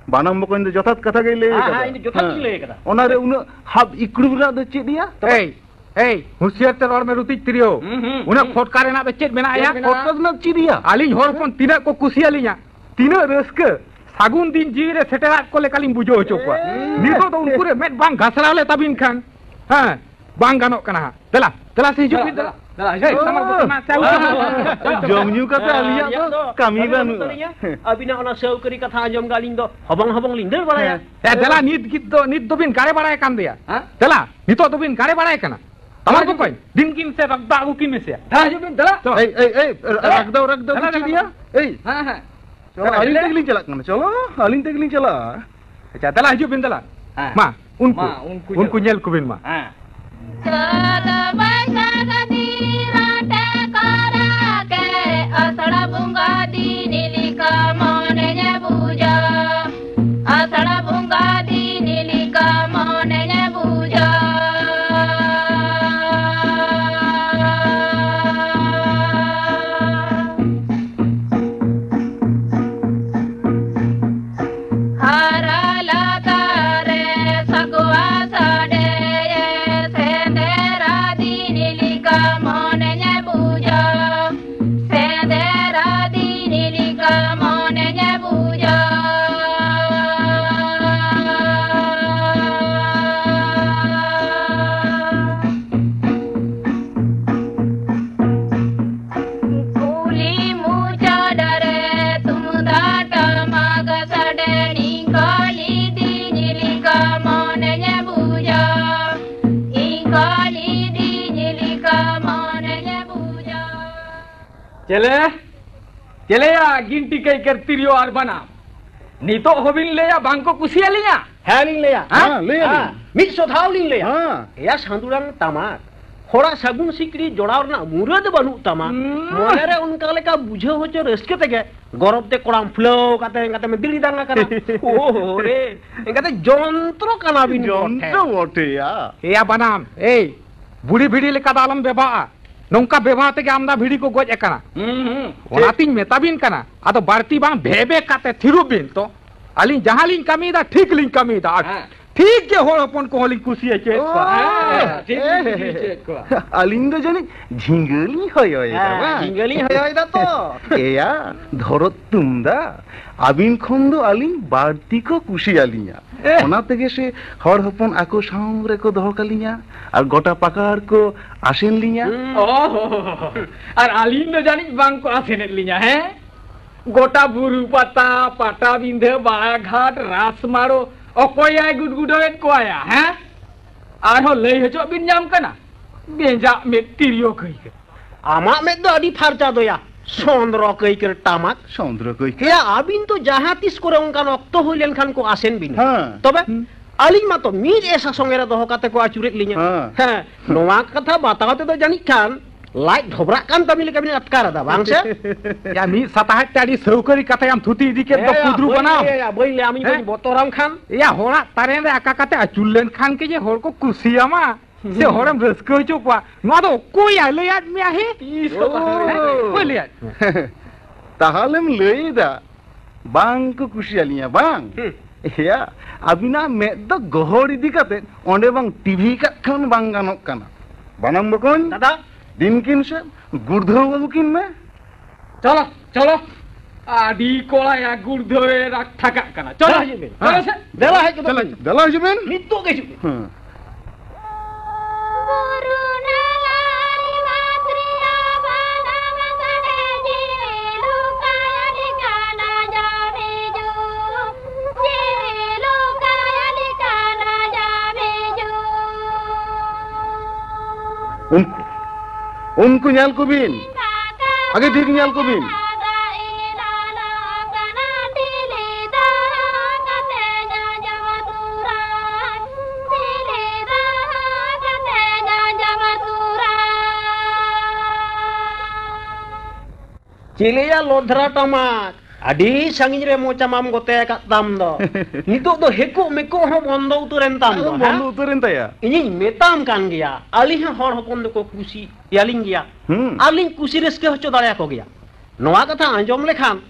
ᱵᱟᱱᱟᱢ ᱵᱚᱠᱚᱧ ᱫᱚ ᱡᱚᱛᱷᱟᱛ ᱠᱟᱛᱷᱟ ᱜᱮᱭ ᱞᱟᱹᱭ ᱦᱮᱸ, ᱠᱟᱫᱟ᱾ ᱦᱮᱸ, ᱤᱧ ᱫᱚ ᱡᱚᱛᱷᱟᱛ ᱜᱤᱧ ᱦᱮᱸ᱾ ᱞᱟᱹᱭ ᱠᱟᱫᱟ᱾ ᱚᱱᱟᱨᱮ ᱩᱱᱟᱹᱜ ᱦᱟᱵ ᱤᱠᱲᱩᱢ ᱨᱮᱱᱟᱜ ᱫᱚ ᱪᱮᱫ ᱭᱟ? ᱮᱭ, ᱮᱭ, ᱦᱩᱸᱥᱤᱭᱟᱨ ᱛᱮ ᱨᱚᱲ ᱢᱮ ᱨᱩᱛᱤᱡ ᱛᱤᱨᱭᱳ᱾ ᱦᱩᱸ, ᱦᱩᱸ, ᱩᱱᱟᱹᱜ ᱦᱩᱸ᱾ ᱯᱷᱚᱴᱠᱟ ᱨᱮᱱᱟᱜ ᱫᱚ ᱪᱮᱫ ᱢᱮᱱᱟᱜᱼᱟ ᱪᱮᱫ ᱭᱟ? ᱢᱮᱱᱟᱜᱼᱟ? ᱯᱷᱚᱴᱠᱟ ᱨᱮᱱᱟᱜ ᱪᱮᱫ ᱭᱟ? ᱟᱹᱞᱤᱧ ᱦᱚᱲ ᱦᱚᱯᱚᱱ ᱛᱤᱱᱟᱹᱜ ᱠᱚ ᱠᱩᱥᱤᱭᱟᱹᱞᱤᱧᱟ, ᱛᱤᱱᱟᱹᱜ ᱨᱟᱹᱥᱠᱟᱹ, ᱥᱟᱹᱜᱩᱱ ᱫᱤᱱ ᱡᱤᱣᱤ ᱨᱮ ᱥᱮᱴᱮᱨᱟᱫ ᱠᱚ ᱞᱮᱠᱟᱞᱤᱧ ᱵᱩᱡᱷᱟᱹᱣ ᱦᱚᱪᱚ ᱠᱚᱣᱟ᱾ ᱦᱩᱸ᱾ ᱱᱤᱛᱚᱜ ᱫᱚ ᱩᱱᱠᱩ ᱨᱮ ᱢᱮᱫ ᱵᱟᱝ ᱜᱷᱟᱥᱲᱟᱣ ᱞᱮ ᱛᱟᱵᱤᱱ ᱠᱷᱟᱱ, ᱦᱮᱸ, ᱵᱟᱝ ᱜᱟᱱᱚᱜ ᱠᱟᱱᱟ ᱦᱟᱸᱜ᱾ ᱫᱮᱞᱟ, ᱫᱮᱞᱟ ᱥᱮ ᱦᱤᱡᱩᱜ ᱫᱮᱞᱟ, ᱵᱤᱱ, ᱫᱮᱞᱟ᱾ ᱫᱮᱞᱟ᱾ ᱫᱟᱫᱟ, ᱦᱤᱡᱩᱜ, ᱥᱟᱢᱟᱝ ᱵᱚᱛᱚᱨ ᱢᱟ, ᱪᱟᱞᱟᱣ ᱦᱤᱡᱩᱜ᱾ ᱡᱚᱢ ᱧᱩ ᱠᱟᱛᱮ ᱟᱹᱞᱤᱧᱟᱜ ᱫᱚ ᱠᱟᱹᱢᱤ ᱵᱟᱹᱱᱩᱜ ᱛᱟᱹᱞᱤᱧᱟ᱾ ᱟᱹᱵᱤᱱᱟᱜ ᱚᱱᱟ ᱥᱟᱹᱣᱠᱟᱹᱨᱤ ᱠᱟᱛᱷᱟ ᱟᱸᱡᱚᱢ ᱜᱮ ᱟᱹᱞᱤᱧ ᱫᱚ ᱦᱚᱵᱚᱝ ᱦᱚᱵᱚᱝ ᱞᱤᱧ ᱫᱟᱹᱲ ᱵᱟᱲᱟᱭᱟ᱾ ᱦᱮᱸ᱾ ᱦᱮᱸ, ᱫᱮᱞᱟ, ᱱᱤᱛ ᱜᱤᱛ ᱫᱚ, ᱱᱤᱛ ᱫᱚᱵᱤᱱ ᱜᱟᱲᱮ ᱵᱟᱲᱟᱭ ᱠᱟᱱ ᱫᱮᱭᱟ᱾ ᱦᱮᱸ? ᱫᱮᱞᱟ, ᱱᱤᱛᱚᱜ ᱫᱚᱵᱤᱱ ᱜᱟᱲᱮ ᱵᱟᱲᱟᱭ ᱠᱟᱱᱟ᱾ ᱛᱟᱢᱟᱨ ᱫᱮᱞᱟ, ᱵᱚᱠᱚᱧ, ᱫᱤᱱ ᱠᱤᱱ ᱥᱮ ᱨᱟᱜᱽᱫᱟ ᱟᱹᱜᱩ ᱠᱤᱱ ᱢᱮᱥᱮ᱾ ᱫᱮᱞᱟ, ᱦᱤᱡᱩᱜ ᱵᱤᱱ, ᱫᱮᱞᱟ᱾ ᱪᱚ᱾ ᱮᱭ, ᱮᱭ, ᱮᱭ, ᱫᱮᱞᱟ, ᱨᱟᱜᱽᱫᱟ, ᱫᱮᱞᱟ, ᱨᱟᱜᱽᱫᱟ ᱫᱮᱞᱟ᱾ ᱪᱮᱫ ᱭᱟ? ᱮᱭ᱾ ᱦᱮᱸ, ᱦᱮᱸ᱾ ᱪᱚᱞᱚ, ᱫᱮᱞᱟ, ᱟᱹᱞᱤᱧ ᱫᱮᱞᱟ᱾ ᱛᱮᱜᱮᱞᱤᱧ ᱪᱟᱞᱟᱜ ᱠᱟᱱᱟ, ᱪᱚᱞᱚ, ᱟᱹᱞᱤᱧ ᱛᱮᱜᱮᱞᱤᱧ ᱪᱟᱞᱟᱜᱼᱟ᱾ ᱟᱪᱪᱷᱟ, ᱫᱮᱞᱟ, ᱦᱤᱡᱩᱜ ᱵᱤᱱ, ᱫᱮᱞᱟ᱾ ᱦᱮᱸ᱾ ᱢᱟ, ᱩᱱᱠᱩ, ᱢᱟ, ᱩᱱᱠᱩ ᱩᱱᱠᱩ ᱧᱮᱞ᱾ ᱧᱮᱞ ᱠᱚᱵᱤᱱ ᱢᱟ᱾ ᱦᱮᱸ᱾ ᱪᱟᱹᱛ ᱵᱟᱹᱭᱥᱟᱹᱠᱷ ᱫᱤᱱ ᱨᱟᱴᱮ ᱠᱚᱨᱟ ᱠᱮ, ᱟᱥᱟᱲ ᱵᱚᱸᱜᱟ ᱫᱤᱱ ᱞᱮᱠᱟ ᱢᱚᱱᱮᱧ ᱵᱩᱡᱟ᱾ ᱟᱥᱟᱲ ᱵᱚᱸᱜᱟ ᱫᱤᱱ ᱞᱮᱠᱟ ᱢᱚᱱᱮᱧ ᱵᱩᱡᱟ᱾ ᱦᱟᱨᱟ ᱞᱟᱛᱟᱨ ᱨᱮ ᱥᱟᱠᱣᱟ ᱥᱟᱰᱮᱭᱮ, ᱥᱮᱸᱫᱽᱨᱟ ᱫᱤᱱ ᱞᱮᱠᱟ ᱢᱚᱱᱮᱧ ᱵᱩᱡᱟ᱾ ᱥᱮᱸᱫᱽᱨᱟ ᱫᱤᱱ ᱞᱮᱠᱟ ᱢᱚᱱᱮᱧ ᱵᱩᱡᱟ᱾ ᱠᱩᱞᱦᱤ ᱢᱩᱪᱟᱹᱫ ᱨᱮ ᱛᱩᱢᱫᱟᱜ ᱴᱟᱢᱟᱠ ᱥᱟᱰᱮ, ᱤᱧ ᱠᱟᱹᱞᱤ ᱫᱤᱧ ᱞᱮᱠᱟ ᱢᱚᱱᱮᱧ ᱵᱩᱡᱟ, ᱤᱧ ᱠᱟᱹᱞᱤ ᱫᱤᱧ ᱞᱮᱠᱟ ᱢᱚᱱᱮᱧ ᱵᱩᱡᱟ᱾ ᱪᱮᱞᱮ? ᱪᱮᱞᱮᱭᱟ ᱜᱤᱱᱴᱤ ᱠᱟᱹᱭᱠᱟᱹᱨ ᱛᱤᱨᱭᱳ ᱟᱨ ᱵᱟᱱᱟᱢ? ᱱᱤᱛᱚᱜ ᱦᱚᱸᱵᱤᱱ ᱞᱟᱹᱭᱟ ᱵᱟᱝ ᱠᱚ ᱠᱩᱥᱤᱭᱟᱞᱤᱧᱟ? ᱦᱮᱸ, ᱞᱤᱧ ᱞᱟᱹᱭᱟ᱾ ᱦᱮᱸ? ᱦᱮᱸ, ᱞᱟᱹᱭᱟᱞᱤᱧ᱾ ᱦᱮᱸ, ᱢᱤᱫ ᱥᱚ ᱫᱷᱟᱣ ᱞᱤᱧ ᱞᱟᱹᱭᱟ᱾ ᱦᱮᱸ᱾ ᱮᱭᱟ ᱥᱟᱸᱫᱩᱲᱟᱝ ᱛᱟᱢᱟᱠ, ᱦᱚᱲᱟᱜ ᱥᱟᱹᱜᱩᱱ ᱥᱤᱠᱲᱤ ᱡᱚᱲᱟᱣ ᱨᱮᱱᱟᱜ ᱢᱩᱨᱟᱹᱫ ᱵᱟᱹᱱᱩᱜ ᱛᱟᱢᱟ᱾ ᱦᱩᱸ᱾ ᱢᱚᱱᱮᱨᱮ ᱚᱱᱠᱟ ᱞᱮᱠᱟ ᱵᱩᱡᱷᱟᱹᱣ ᱦᱚᱪᱚ ᱨᱟᱹᱥᱠᱟᱹ ᱛᱮᱜᱮ ᱜᱚᱨᱚᱵ ᱛᱮ ᱠᱚᱲᱟᱢ ᱯᱷᱩᱞᱟᱹᱣ ᱠᱟᱛᱮ ᱮᱸᱜᱟᱛᱮᱢ ᱫᱤᱲᱤ ᱫᱟᱝ ᱟᱠᱟᱱᱟ᱾ ᱳ ᱨᱮ, ᱮᱸᱜᱟᱛᱮ ᱡᱚᱱᱛᱨᱚ ᱠᱟᱱᱟ ᱵᱤᱱ ᱡᱚᱱᱛᱨᱚ ᱵᱚᱴᱷᱮ᱾ ᱵᱚᱴᱷᱮᱭᱟ᱾ ᱮᱭᱟ ᱵᱟᱱᱟᱢ, ᱮᱭ, ᱵᱩᱲᱦᱤ ᱵᱷᱤᱲᱤ ᱞᱮᱠᱟ ᱫᱚ ᱟᱞᱚᱢ ᱵᱮᱵᱷᱟᱜᱼᱟ᱾ ᱱᱚᱝᱠᱟ ᱵᱮᱵᱷᱟᱣ ᱛᱮᱜᱮ ᱟᱢᱫᱟ ᱵᱷᱤᱲᱤ ᱠᱚ ᱜᱚᱡ ᱟᱠᱟᱱᱟ᱾ ᱦᱩᱸ, ᱦᱩᱸ, ᱴᱷᱤᱠ᱾ ᱚᱱᱟᱛᱤᱧ ᱢᱮᱛᱟ ᱵᱤᱱ ᱠᱟᱱᱟ, ᱟᱫᱚ ᱵᱟᱹᱲᱛᱤ ᱵᱟᱝ ᱵᱷᱮᱵᱮ ᱠᱟᱛᱮ ᱛᱷᱤᱨᱚᱜ ᱵᱤᱱ ᱛᱚ᱾ ᱟᱹᱞᱤᱧ ᱡᱟᱦᱟᱸ ᱞᱤᱧ ᱠᱟᱹᱢᱤᱭᱮᱫᱟ, ᱴᱷᱤᱠ ᱞᱤᱧ ᱠᱟᱹᱢᱤᱭᱮᱫᱟ᱾ ᱟᱨ ᱦᱮᱸ᱾ ᱴᱷᱤᱠ ᱜᱮ, ᱦᱚᱲ ᱦᱚᱯᱚᱱ ᱠᱚᱦᱚᱸ ᱞᱤᱧ ᱠᱩᱥᱤ ᱦᱚᱪᱚᱭᱮᱫ ᱠᱚᱣᱟ᱾ ᱚ᱾ ᱦᱮᱸ, ᱴᱷᱤᱠ ᱞᱤᱧ ᱠᱩᱥᱤ ᱦᱚᱪᱚᱭᱮᱫ ᱠᱚᱣᱟ᱾ ᱟᱹᱞᱤᱧ ᱫᱚ ᱡᱟᱹᱱᱤᱡ ᱡᱷᱤᱸᱜᱟᱹ ᱞᱤᱧ ᱦᱚᱭᱚᱭᱮᱫᱟ, ᱦᱮᱸ, ᱵᱟᱝ? ᱡᱷᱤᱸᱜᱟᱹ ᱞᱤᱧ ᱦᱚᱭᱚᱭᱮᱫᱟ ᱛᱚ᱾ ᱮᱭᱟ, ᱫᱷᱚᱨᱚᱛ ᱛᱩᱢᱫᱟ, ᱟᱹᱵᱤᱱ ᱠᱷᱚᱱ ᱫᱚ ᱟᱹᱞᱤᱧ ᱵᱟᱹᱲᱛᱤ ᱠᱚ ᱠᱩᱥᱤᱭᱟᱹᱞᱤᱧᱟ᱾ ᱮ᱾ ᱚᱱᱟ ᱛᱮᱜᱮ ᱥᱮ ᱦᱚᱲ ᱦᱚᱯᱚᱱ ᱟᱠᱚ ᱥᱟᱶ ᱨᱮᱠᱚ ᱫᱚᱦᱚ ᱠᱟᱹᱞᱤᱧᱟ ᱟᱨ ᱜᱚᱴᱟ ᱯᱟᱠᱟᱲ ᱠᱚ ᱟᱥᱮᱱ ᱞᱤᱧᱟ᱾ ᱦᱩᱸ᱾ ᱚ, ᱟᱨ ᱟᱹᱞᱤᱧ ᱫᱚ ᱡᱟᱹᱱᱤᱡ ᱵᱟᱝ ᱠᱚ ᱟᱥᱮᱱᱮᱫ ᱞᱤᱧᱟ, ᱦᱮᱸ? ᱜᱚᱴᱟ ᱵᱩᱨᱩ ᱯᱟᱛᱟ, ᱯᱟᱴᱟᱵᱤᱸᱫᱷᱟᱹ, ᱵᱟᱲᱟᱜᱷᱟᱴ, ᱨᱟᱥᱢᱟᱲᱳ, ᱚᱠᱚᱭᱟᱭ ᱜᱩᱰᱜᱩᱰᱟᱹᱣᱮᱫ ᱠᱚᱣᱟᱭᱟ, ᱦᱮᱸ? ᱟᱨᱦᱚᱸ ᱞᱟᱹᱭ ᱦᱚᱪᱚᱜ ᱵᱤᱱ ᱧᱟᱢ ᱠᱟᱱᱟ? ᱵᱮᱸᱡᱟᱜ ᱢᱮᱫ ᱛᱤᱨᱭᱳ ᱠᱟᱹᱭ ᱠᱟᱹᱭ᱾ ᱟᱢᱟᱜ ᱢᱮᱫ ᱫᱚ ᱟᱹᱰᱤ ᱯᱷᱟᱨᱪᱟ ᱫᱚᱭᱟ, ᱥᱚᱸᱫᱽᱨᱚ ᱠᱟᱹᱭ ᱠᱟᱹᱨ ᱴᱟᱢᱟᱠ᱾ ᱥᱚᱸᱫᱽᱨᱚ ᱠᱟᱹᱭ ᱠᱟᱹᱨ᱾ ᱮᱭᱟ, ᱟᱹᱵᱤᱱ ᱫᱚ ᱡᱟᱦᱟᱸ ᱛᱤᱥ ᱠᱚᱨᱮ ᱚᱱᱠᱟᱱ ᱚᱠᱛᱚ ᱦᱩᱭ ᱞᱮᱱᱠᱷᱟᱱ ᱠᱚ ᱟᱥᱮᱱ ᱵᱤᱱᱟ᱾ ᱦᱮᱸ᱾ ᱛᱚᱵᱮ ᱦᱩᱸ᱾ ᱟᱹᱞᱤᱧ ᱢᱟᱛᱚ ᱢᱤᱫ ᱮᱥᱟ ᱥᱚᱸᱜᱮ ᱨᱮ ᱫᱚᱦᱚ ᱠᱟᱛᱮ ᱠᱚ ᱟᱹᱪᱩᱨᱮᱫ ᱞᱤᱧᱟ᱾ ᱦᱮᱸ᱾ ᱦᱮᱸ, ᱱᱚᱣᱟ ᱠᱟᱛᱷᱟ ᱵᱟᱛᱟᱣ ᱛᱮᱫᱚ ᱡᱟᱹᱱᱤᱡ ᱠᱷᱟᱱ ᱞᱟᱡ ᱰᱷᱚᱵᱨᱟᱜ ᱠᱟᱱ ᱛᱟᱹᱵᱤᱱ ᱞᱮᱠᱟ ᱵᱤᱱ ᱟᱴᱠᱟᱨ ᱮᱫᱟ, ᱵᱟᱝ ᱥᱮ? ᱭᱟ, ᱢᱤᱫ ᱥᱟᱛᱟᱦᱟᱴ ᱛᱮ ᱟᱹᱰᱤ ᱥᱟᱹᱣᱠᱟᱹᱨᱤ ᱠᱟᱛᱷᱟ ᱭᱟᱢ ᱛᱷᱩᱛᱤ ᱤᱫᱤ ᱠᱮᱫ ᱫᱚ ᱮᱭᱟ, ᱠᱩᱫᱽᱨᱩ ᱵᱟᱹᱧ ᱵᱟᱱᱟᱢ᱾ ᱞᱟᱹᱭᱟ, ᱵᱟᱹᱧ ᱞᱟᱹᱭᱟ, ᱟᱢ ᱤᱧ ᱦᱮᱸ? ᱵᱟᱹᱧ ᱵᱚᱛᱚᱨᱟᱢ ᱠᱷᱟᱱ᱾ ᱭᱟ, ᱦᱚᱲᱟᱜ ᱛᱟᱨᱮᱱ ᱨᱮ ᱟᱠᱟ ᱠᱟᱛᱮ ᱟᱹᱪᱩᱨ ᱞᱮᱱᱠᱷᱟᱱ ᱜᱮ ᱡᱮ ᱦᱚᱲ ᱠᱚ ᱠᱩᱥᱤᱭᱟᱢᱟ, ᱥᱮ ᱦᱚᱲᱮᱢ ᱨᱟᱹᱥᱠᱟᱹ ᱦᱚᱪᱚ ᱠᱚᱣᱟ, ᱱᱚᱣᱟ ᱫᱚ ᱚᱠᱚᱭ ᱞᱟᱹᱭᱟᱫ ᱢᱮᱭᱟ ᱦᱮ? ᱛᱤᱥ ᱦᱚᱸ ᱵᱟᱝ ᱞᱟᱹᱭ ᱚ᱾ ᱠᱟᱱᱟ᱾ ᱚᱠᱚᱭ ᱞᱟᱹᱭᱟᱫ ᱢᱮᱭᱟ? ᱛᱟᱦᱞᱮᱢ ᱞᱟᱹᱭ ᱮᱫᱟ ᱵᱟᱝ ᱠᱚ ᱠᱩᱥᱤᱭᱟᱞᱤᱧᱟ, ᱵᱟᱝ? ᱦᱩᱸ᱾ ᱮᱭᱟ, ᱟᱹᱵᱤᱱᱟᱜ ᱢᱮᱫ ᱫᱚ ᱜᱚᱦᱚᱲ ᱤᱫᱤ ᱠᱟᱛᱮ ᱚᱸᱰᱮ ᱵᱟᱝ ᱴᱤᱵᱷᱤ ᱠᱟᱜ ᱠᱷᱟᱱ ᱵᱟᱝ ᱜᱟᱱᱚᱜ ᱠᱟᱱᱟ᱾ ᱵᱟᱱᱟᱢ ᱵᱚᱠᱚᱧ, ᱫᱟᱫᱟ᱾ ᱫᱤᱱᱠᱤᱱ ᱥᱮ ᱜᱩᱲᱫᱷᱟᱹᱣ ᱟᱹᱜᱩ ᱠᱤᱱ ᱢᱮ᱾ ᱪᱚᱞᱚ, ᱪᱚᱞᱚ᱾ ᱟᱹᱰᱤ ᱠᱚᱲᱟᱭᱟ ᱜᱩᱲᱫᱷᱟᱹᱣᱮ ᱨᱟᱜ ᱴᱷᱟᱠᱟᱜ ᱠᱟᱱᱟ᱾ ᱪᱚᱞᱚ ᱦᱮᱸ᱾ ᱦᱤᱡᱩᱜ ᱵᱤᱱ᱾ ᱦᱮᱸ᱾ ᱪᱚᱞᱚ ᱥᱮ᱾ ᱫᱮᱞᱟ ᱦᱮᱡ ᱜᱚᱫᱚᱜ ᱪᱚᱞᱚ, ᱵᱤᱱ᱾ ᱫᱮᱞᱟ ᱦᱤᱡᱩᱜ ᱵᱤᱱ᱾ ᱱᱤᱛᱚᱜ ᱜᱮ ᱦᱤᱡᱩᱜ ᱵᱤᱱ᱾ ᱦᱮᱸ᱾ ᱩᱱᱠᱩ, ᱩᱱᱠᱩ ᱧᱮᱞ ᱠᱚᱵᱤᱱ, ᱟᱜᱮ ᱴᱷᱤᱠ ᱧᱮᱞ ᱠᱚᱵᱤᱱ᱾ ᱪᱤᱞᱤᱭᱟ ᱞᱚᱫᱷᱨᱟ ᱴᱟᱢᱟᱠ, ᱟᱹᱰᱤ ᱥᱟᱺᱜᱤᱧ ᱨᱮ ᱢᱚᱪᱟ ᱢᱟᱢ ᱜᱚᱛᱮ ᱟᱠᱟᱫ ᱛᱟᱢ ᱫᱚ᱾ ᱱᱤᱛᱚᱜ ᱫᱚ ᱦᱮᱠᱚᱜ ᱢᱮᱠᱚᱜ ᱦᱚᱸ ᱵᱚᱱᱫᱚ ᱩᱛᱟᱹᱨᱮᱱ ᱛᱟᱢ ᱫᱚ, ᱟᱫᱚ ᱵᱚᱱᱫᱚ ᱦᱮᱸ? ᱩᱛᱟᱹᱨᱮᱱ ᱛᱟᱭᱟ᱾ ᱤᱧᱤᱧ ᱢᱮᱛᱟᱢ ᱠᱟᱱ ᱜᱮᱭᱟ, ᱟᱹᱞᱤᱧ ᱦᱚᱸ ᱦᱚᱲ ᱦᱚᱯᱚᱱ ᱫᱚᱠᱚ ᱠᱩᱥᱤᱭᱟᱞᱤᱧ ᱜᱮᱭᱟ᱾ ᱦᱩᱸ᱾ ᱟᱨᱞᱤᱧ ᱠᱩᱥᱤ ᱨᱟᱹᱥᱠᱟᱹ ᱦᱚᱪᱚ ᱫᱟᱲᱮᱭᱟᱠᱚ ᱜᱮᱭᱟ᱾ ᱱᱚᱣᱟ ᱠᱟᱛᱷᱟ ᱟᱸᱡᱚᱢ ᱞᱮᱠᱷᱟᱱ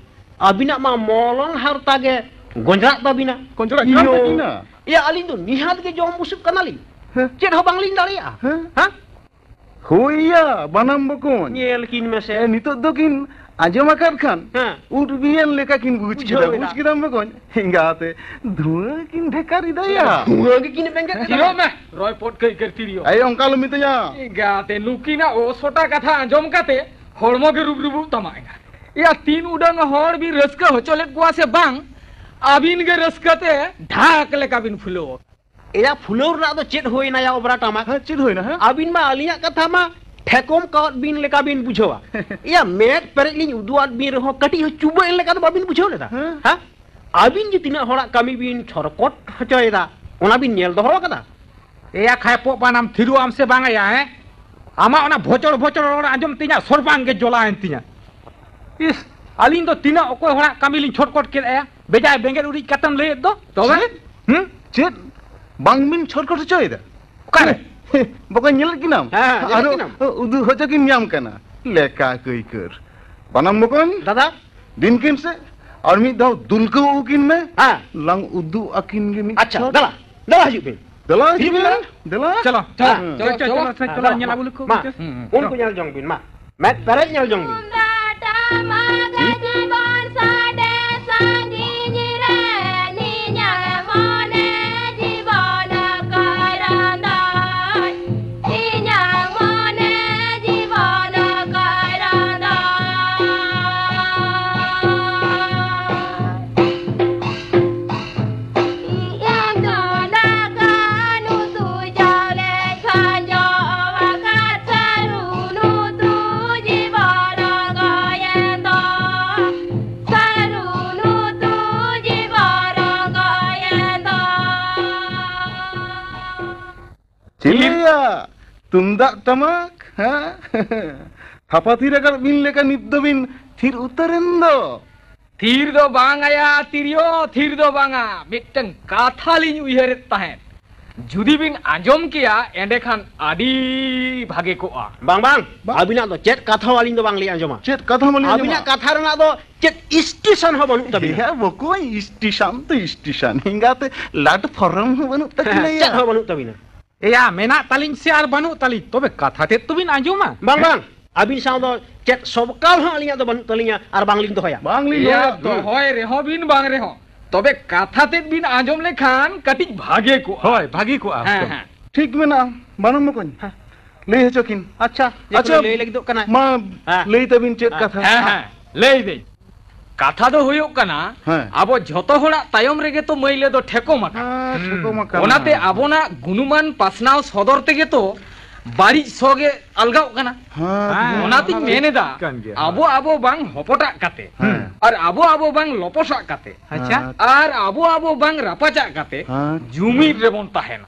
ᱟᱹᱵᱤᱱᱟᱜ ᱢᱟ ᱢᱚᱞᱚᱝ ᱦᱟᱨᱛᱟ ᱜᱮ ᱜᱚᱸᱡᱽᱨᱟᱜ ᱛᱟᱹᱵᱤᱱᱟ᱾ ᱜᱚᱸᱡᱽᱨᱟᱜ ᱠᱟᱱ ᱤᱭᱳ᱾ ᱛᱟᱹᱵᱤᱱᱟ᱾ ᱮᱭᱟ, ᱟᱹᱞᱤᱧ ᱫᱚ ᱱᱤᱦᱟᱹᱛ ᱜᱮ ᱡᱚᱢ ᱵᱩᱥᱩᱵ ᱠᱟᱱᱟᱞᱤᱧ᱾ ᱦᱮᱸ᱾ ᱪᱮᱫ ᱦᱚᱸ ᱵᱟᱝᱞᱤᱧ ᱫᱟᱲᱮᱭᱟᱜᱼᱟ᱾ ᱦᱮᱸ᱾ ᱦᱮᱸ? ᱦᱳᱭ ᱭᱟ, ᱵᱟᱱᱟᱢ ᱵᱚᱠᱚᱧ᱾ ᱧᱮᱞ ᱠᱤᱱ ᱢᱮᱥᱮ᱾ ᱮ, ᱱᱤᱛᱚᱜ ᱫᱚ ᱠᱤᱱ ᱟᱸᱡᱚᱢ ᱟᱠᱟᱫ ᱠᱷᱟᱱ, ᱦᱮᱸ᱾ ᱩᱫ ᱵᱤᱭᱮᱱ ᱞᱮᱠᱟ ᱠᱤᱱ ᱵᱩᱡᱽ ᱵᱩᱡᱷᱟᱹᱣ ᱠᱮᱫᱟ, ᱮᱫᱟ᱾ ᱵᱩᱡᱽ ᱠᱮᱫᱟᱢ ᱵᱚᱠᱚᱧ? ᱮᱸᱜᱟᱛᱮ ᱫᱷᱩᱣᱟᱹ ᱠᱤᱱ ᱰᱷᱮᱠᱟᱨ ᱮᱫᱟ ᱭᱟ᱾ ᱫᱷᱩᱣᱟᱹ ᱜᱮ ᱠᱤᱱ ᱵᱮᱸᱜᱮᱫ ᱮᱫᱟ᱾ ᱛᱷᱤᱨᱚᱜ ᱢᱮ, ᱨᱚᱭ ᱯᱚᱴ ᱠᱟᱹᱭ ᱠᱟᱹᱨ ᱛᱤᱨᱭᱳ᱾ ᱮᱭ, ᱚᱱᱠᱟ ᱟᱞᱚᱢ ᱢᱮᱛᱟᱹᱧᱟ᱾ ᱮᱸᱜᱟᱛᱮ ᱱᱩᱠᱤᱱᱟᱜ ᱚᱥᱚᱴᱟ ᱠᱟᱛᱷᱟ ᱟᱸᱡᱚᱢ ᱠᱟᱛᱮ ᱦᱚᱲᱢᱚ ᱜᱮ ᱨᱩᱵ ᱨᱩᱵᱩᱜ ᱛᱟᱢᱟ ᱮᱸᱜᱟᱛᱮ᱾ ᱮᱭᱟ, ᱛᱤᱱ ᱩᱰᱟᱹᱝ ᱦᱚᱲ ᱵᱤᱱ ᱨᱟᱹᱥᱠᱟᱹ ᱦᱚᱪᱚ ᱞᱮᱫ ᱠᱚᱣᱟ ᱥᱮ ᱵᱟᱝ, ᱟᱹᱵᱤᱱ ᱜᱮ ᱨᱟᱹᱥᱠᱟᱹ ᱛᱮ ᱰᱷᱟᱠ ᱞᱮᱠᱟ ᱵᱤᱱ ᱯᱷᱩᱞᱟᱹᱣ ᱟᱠᱟᱱᱟ᱾ ᱮᱭᱟ, ᱯᱷᱩᱞᱟᱹᱣ ᱨᱮᱱᱟᱜ ᱫᱚ ᱪᱮᱫ ᱦᱩᱭᱱᱟ ᱭᱟ ᱚᱵᱨᱟ ᱴᱟᱢᱟᱠ? ᱦᱮᱸ, ᱪᱮᱫ ᱦᱩᱭᱱᱟ, ᱦᱮᱸ? ᱟᱹᱵᱤᱱ ᱢᱟ ᱟᱹᱞᱤᱧᱟᱜ ᱠᱟᱛᱷᱟ ᱢᱟ ᱴᱷᱮᱠᱚᱢ ᱠᱟᱣᱟᱫ ᱵᱤᱱ ᱞᱮᱠᱟ ᱵᱤᱱ ᱵᱩᱡᱷᱟᱹᱣᱟ᱾ ᱮᱭᱟ, ᱢᱮᱫ ᱯᱮᱨᱮᱡ ᱞᱤᱧ ᱩᱫᱩᱜ ᱟᱫ ᱵᱤᱱ ᱨᱮᱦᱚᱸ ᱠᱟᱹᱴᱤᱡ ᱦᱚᱸ ᱪᱩᱵᱟᱹᱜ ᱮᱱ ᱞᱮᱠᱟ ᱫᱚ ᱵᱟᱵᱤᱱ ᱵᱩᱡᱷᱟᱹᱣ ᱞᱮᱫᱟ? ᱦᱮᱸ᱾ ᱦᱮᱸ? ᱟᱹᱵᱤᱱ ᱡᱮ ᱛᱤᱱᱟᱹᱜ ᱦᱚᱲᱟᱜ ᱠᱟᱹᱢᱤ ᱵᱤᱱ ᱪᱷᱚᱨᱠᱚᱴ ᱦᱚᱪᱚᱭᱮᱫᱟ, ᱚᱱᱟ ᱵᱤᱱ ᱧᱮᱞ ᱫᱚᱦᱚ ᱟᱠᱟᱫᱟ? ᱮᱭᱟ ᱠᱷᱟᱭᱯᱚᱜ ᱵᱟᱱᱟᱢ, ᱛᱷᱤᱨᱚᱜ ᱟᱢ ᱥᱮ ᱵᱟᱝ ᱭᱟ, ᱦᱮᱸ? ᱟᱢᱟᱜ ᱚᱱᱟ ᱵᱷᱚᱪᱚᱲ ᱵᱷᱚᱪᱚᱲ ᱨᱚᱲ ᱟᱸᱡᱚᱢ ᱛᱤᱧᱟ ᱥᱚᱨᱵᱟᱝ ᱜᱮ ᱡᱚᱞᱟᱭᱮᱱ ᱛᱤᱧᱟ᱾ ᱤᱥ, ᱟᱹᱞᱤᱧ ᱫᱚ ᱛᱤᱱᱟᱹᱜ ᱚᱠᱚᱭ ᱦᱚᱲᱟᱜ ᱠᱟᱹᱢᱤ ᱞᱤᱧ ᱪᱷᱚᱴᱠᱚᱴ ᱠᱮᱫᱼᱟ, ᱵᱮᱡᱟᱭ ᱵᱮᱸᱜᱮᱫ ᱩᱨᱤᱡ ᱠᱟᱛᱮᱢ ᱞᱟᱹᱭᱮᱫ ᱫᱚ᱾ ᱛᱚᱵᱮ? ᱪᱮᱫ? ᱦᱩᱸ? ᱪᱮᱫ? ᱵᱟᱝ ᱵᱤᱱ ᱪᱷᱚᱴᱠᱚᱴ ᱦᱚᱪᱚᱭᱮᱫᱟ? ᱚᱠᱟᱨᱮ? ᱵᱟᱠᱚ ᱧᱮᱞᱮᱫ ᱠᱤᱱᱟᱢ? ᱦᱮᱸ, ᱧᱮᱞᱮᱫ ᱟᱨᱚ ᱠᱤᱱᱟᱢ᱾ ᱩᱫᱩᱜ ᱦᱚᱪᱚ ᱠᱤᱱ ᱧᱟᱢ ᱠᱟᱱᱟ᱾ ᱞᱮᱠᱟ ᱠᱟᱹᱭᱠᱟᱹᱨ᱾ ᱵᱟᱱᱟᱢ ᱵᱚᱠᱚᱧ? ᱫᱟᱫᱟ? ᱫᱤᱱ ᱠᱤᱱ ᱥᱮ, ᱟᱨ ᱢᱤᱫ ᱫᱷᱟᱣ ᱫᱩᱞᱠᱟᱹᱣ ᱠᱤᱱ ᱢᱮ᱾ ᱦᱮᱸ᱾ ᱞᱟᱝ ᱩᱫᱩᱜ ᱟᱹᱠᱤᱱ ᱜᱮ ᱢᱤᱫ ᱟᱪᱪᱷᱟ, ᱪᱷᱚᱴ᱾ ᱫᱟᱫᱟ, ᱫᱟᱫᱟ ᱦᱤᱡᱩᱜ ᱵᱤᱱ᱾ ᱫᱮᱞᱟ ᱦᱤᱡᱩᱜ ᱦᱤᱡᱩᱜ ᱵᱤᱱ, ᱵᱤᱱ, ᱫᱟᱫᱟ᱾ ᱫᱮᱞᱟ᱾ ᱪᱚᱞᱚ, ᱪᱚᱞᱚ, ᱦᱮᱸ᱾ ᱪᱚᱞᱚ, ᱪᱚᱞᱚ, ᱪᱚᱞᱚ, ᱪᱚᱞᱚ, ᱪᱚᱞᱚ, ᱦᱮᱸ, ᱧᱮᱞ ᱫᱟᱫᱟ᱾ ᱟᱹᱜᱩ ᱞᱮᱠᱚ ᱢᱟ, ᱵᱤᱱ᱾ ᱦᱩᱸ, ᱦᱩᱸ, ᱩᱱᱠᱩ ᱪᱚᱞᱚ᱾ ᱧᱮᱞ ᱡᱚᱝ ᱵᱤᱱ, ᱢᱟ᱾ ᱢᱮᱫ ᱯᱮᱨᱮᱡ ᱧᱮᱞ ᱡᱚᱝ ᱵᱤᱱ᱾ ᱛᱩᱢᱫᱟᱜ ᱴᱟᱢᱟᱠ ᱡᱤᱵᱚᱱ ᱥᱟᱰᱮ ᱥᱟᱺᱜᱤᱧ ᱨᱮ ᱱᱤᱧᱟᱜ ᱢᱚᱱᱮ ᱡᱤᱵᱚᱱ ᱠᱟᱨᱟᱸᱫᱟᱭ᱾ ᱤᱧᱟᱜ ᱢᱚᱱᱮ ᱡᱤᱵᱚᱱ ᱠᱟᱨᱟᱸᱫᱟ᱾ ᱤᱧ ᱫᱚ ᱱᱟᱜᱟᱱ ᱩᱛᱩ ᱪᱟᱣᱞᱮ ᱠᱷᱟᱸᱡᱚ ᱟᱠᱟᱫ ᱥᱟᱹᱨᱩ ᱱᱩᱛᱩ ᱡᱤᱵᱚᱱ ᱜᱚᱭᱮᱱ ᱫᱚ᱾ ᱥᱟᱹᱨᱩ ᱱᱩᱛᱩ ᱡᱤᱵᱚᱱ ᱜᱚᱭᱮᱱ ᱫᱚ᱾ ᱪᱮᱫ ᱭᱟ? ᱛᱩᱢᱫᱟᱜ ᱴᱟᱢᱟᱠ? ᱦᱮᱸ? ᱛᱷᱟᱯᱟ ᱛᱷᱤᱨ ᱟᱠᱟᱫ ᱵᱤᱱ ᱞᱮᱠᱟ ᱱᱤᱛ ᱫᱚᱵᱤᱱ ᱛᱷᱤᱨ ᱩᱛᱟᱹᱨᱮᱱ ᱫᱚ᱾ ᱛᱷᱤᱨ ᱫᱚ ᱵᱟᱝ ᱟᱭᱟ ᱛᱤᱨᱭᱳ, ᱛᱷᱤᱨ ᱫᱚ ᱵᱟᱝᱟ᱾ ᱢᱤᱫᱴᱟᱝ ᱠᱟᱛᱷᱟ ᱞᱤᱧ ᱩᱭᱦᱟᱹᱨᱮᱫ ᱛᱟᱦᱮᱸᱫ᱾ ᱡᱩᱫᱤ ᱵᱤᱱ ᱟᱸᱡᱚᱢ ᱠᱮᱭᱟ, ᱮᱸᱰᱮᱠᱷᱟᱱ ᱟᱹᱰᱤ ᱵᱷᱟᱜᱮ ᱠᱚᱜᱼᱟ᱾ ᱵᱟᱝ, ᱵᱟᱝ᱾ ᱵᱟᱝ᱾ ᱟᱹᱵᱤᱱᱟᱜ ᱫᱚ ᱪᱮᱫ ᱠᱟᱛᱷᱟ ᱦᱚᱸ ᱟᱹᱞᱤᱧ ᱫᱚ ᱵᱟᱝᱞᱤᱧ ᱟᱸᱡᱚᱢᱟ᱾ ᱪᱮᱫ ᱠᱟᱛᱷᱟ ᱦᱚᱸ ᱵᱟᱹᱞᱤᱧ ᱟᱸᱡᱚᱢᱟ? ᱟᱹᱵᱤᱱᱟᱜ ᱠᱟᱛᱷᱟ ᱨᱮᱱᱟᱜ ᱫᱚ ᱪᱮᱫ ᱥᱴᱮᱥᱚᱱ ᱦᱚᱸ ᱵᱟᱹᱱᱩᱜ ᱛᱟᱹᱵᱤᱱᱟ᱾ ᱦᱮᱸ, ᱵᱚᱠᱚᱧ, ᱥᱴᱮᱥᱚᱱ ᱛᱚ ᱥᱴᱮᱥᱚᱱ, ᱮᱸᱜᱟᱛᱮ ᱞᱟᱴ ᱯᱷᱚᱨᱚᱢ ᱦᱚᱸ ᱵᱟᱹᱱᱩᱜ ᱛᱟᱹᱠᱤᱱᱟ᱾ ᱪᱮᱫ ᱦᱚᱸ ᱵᱟᱹᱱᱩᱜ ᱛᱟᱹᱵᱤᱱᱟ᱾ ᱮᱭᱟ, ᱢᱮᱱᱟᱜ ᱛᱟᱹᱞᱤᱧ ᱥᱮ ᱟᱨ ᱵᱟᱹᱱᱩᱜ ᱛᱟᱹᱞᱤᱧ, ᱛᱚᱵᱮ ᱠᱟᱛᱷᱟ ᱛᱮᱫ ᱛᱚᱵᱤᱱ ᱟᱸᱡᱚᱢᱟ᱾ ᱵᱟᱝ, ᱵᱟᱝ, ᱟᱹᱵᱤᱱ ᱥᱟᱶ ᱫᱚ ᱪᱮᱫ ᱥᱚᱵᱠᱟᱞ ᱦᱚᱸ ᱟᱹᱞᱤᱧᱟᱜ ᱫᱚ ᱵᱟᱹᱱᱩᱜ ᱛᱟᱹᱞᱤᱧᱟ ᱟᱨ ᱵᱟᱝᱞᱤᱧ ᱫᱚᱦᱚᱭᱟ᱾ ᱵᱟᱝᱞᱤᱧ ᱮᱭᱟ, ᱫᱚᱦᱚᱭᱟ᱾ ᱦᱩᱸ᱾ ᱫᱚᱦᱚᱭ ᱨᱮᱦᱚᱸ ᱵᱤᱱ ᱵᱟᱝ ᱨᱮᱦᱚᱸ, ᱛᱚᱵᱮ ᱠᱟᱛᱷᱟ ᱛᱮᱫ ᱵᱤᱱ ᱟᱸᱡᱚᱢ ᱞᱮᱠᱷᱟᱱ ᱠᱟᱹᱴᱤᱡ ᱵᱷᱟᱜᱮ ᱠᱚᱜᱼᱟ᱾ ᱦᱳᱭ, ᱵᱷᱟᱹᱜᱤ ᱠᱚᱜᱼᱟ ᱦᱮᱸ, ᱦᱩᱛᱟᱹᱝ᱾ ᱦᱮᱸ᱾ ᱴᱷᱤᱠ ᱢᱮᱱᱟᱜᱼᱟ, ᱵᱟᱹᱱᱩᱢ ᱵᱚᱠᱚᱧ᱾ ᱦᱮᱸ᱾ ᱞᱟᱹᱭ ᱦᱚᱪᱚ ᱠᱤᱱ᱾ ᱟᱪᱪᱷᱟ, ᱡᱮ ᱟᱪᱪᱷᱟ, ᱞᱟᱹᱭ ᱞᱟᱹᱜᱤᱫᱚᱜ ᱠᱟᱱᱟᱭ᱾ ᱢᱟ, ᱦᱮᱸ᱾ ᱞᱟᱹᱭ ᱛᱟᱵᱤᱱ ᱪᱮᱫ ᱦᱮᱸ, ᱠᱟᱛᱷᱟ? ᱦᱮᱸ, ᱦᱮᱸ, ᱞᱟᱹᱭ ᱫᱟᱹᱧ᱾ ᱠᱟᱛᱷᱟ ᱫᱚ ᱦᱩᱭᱩᱜ ᱠᱟᱱᱟ, ᱦᱮᱸ᱾ ᱟᱵᱚ ᱡᱷᱚᱛᱚ ᱦᱚᱲᱟᱜ ᱛᱟᱭᱚᱢ ᱨᱮᱜᱮ ᱛᱚ ᱢᱟᱹᱭᱞᱟᱹ ᱫᱚ ᱴᱷᱮᱠᱚᱢ ᱟᱠᱟᱱᱟ᱾ ᱦᱮᱸ, ᱦᱩᱸ᱾ ᱴᱷᱮᱠᱚᱢ ᱟᱠᱟᱱᱟ᱾ ᱚᱱᱟᱛᱮ ᱟᱵᱚᱱᱟᱜ ᱜᱩᱱᱩᱢᱟᱱ ᱯᱟᱥᱱᱟᱣ ᱥᱚᱫᱚᱨ ᱛᱮᱜᱮ ᱛᱚ ᱵᱟᱹᱲᱤᱡ ᱥᱚ ᱜᱮ ᱟᱞᱜᱟᱣᱜ ᱠᱟᱱᱟ᱾ ᱦᱮᱸ, ᱦᱮᱸ, ᱴᱷᱤᱠ᱾ ᱚᱱᱟᱛᱤᱧ ᱚᱱᱟ ᱫᱚ ᱢᱮᱱ ᱮᱫᱟ, ᱴᱷᱤᱠ ᱠᱟᱱ ᱜᱮᱭᱟ᱾ ᱟᱵᱚ ᱟᱵᱚ ᱵᱟᱝ ᱦᱚᱯᱚᱴᱟᱜ ᱠᱟᱛᱮ, ᱦᱮᱸ᱾ ᱟᱨ ᱟᱵᱚ ᱟᱵᱚ ᱵᱟᱝ ᱞᱚᱯᱚᱥᱟᱜ ᱠᱟᱛᱮ, ᱟᱪᱪᱷᱟ᱾ ᱟᱨ ᱟᱵᱚ ᱟᱵᱚ ᱵᱟᱝ ᱨᱟᱯᱟᱪᱟᱜ ᱠᱟᱛᱮ, ᱦᱮᱸ᱾ ᱡᱩᱢᱤᱫ ᱨᱮᱵᱚᱱ ᱛᱟᱦᱮᱱᱟ᱾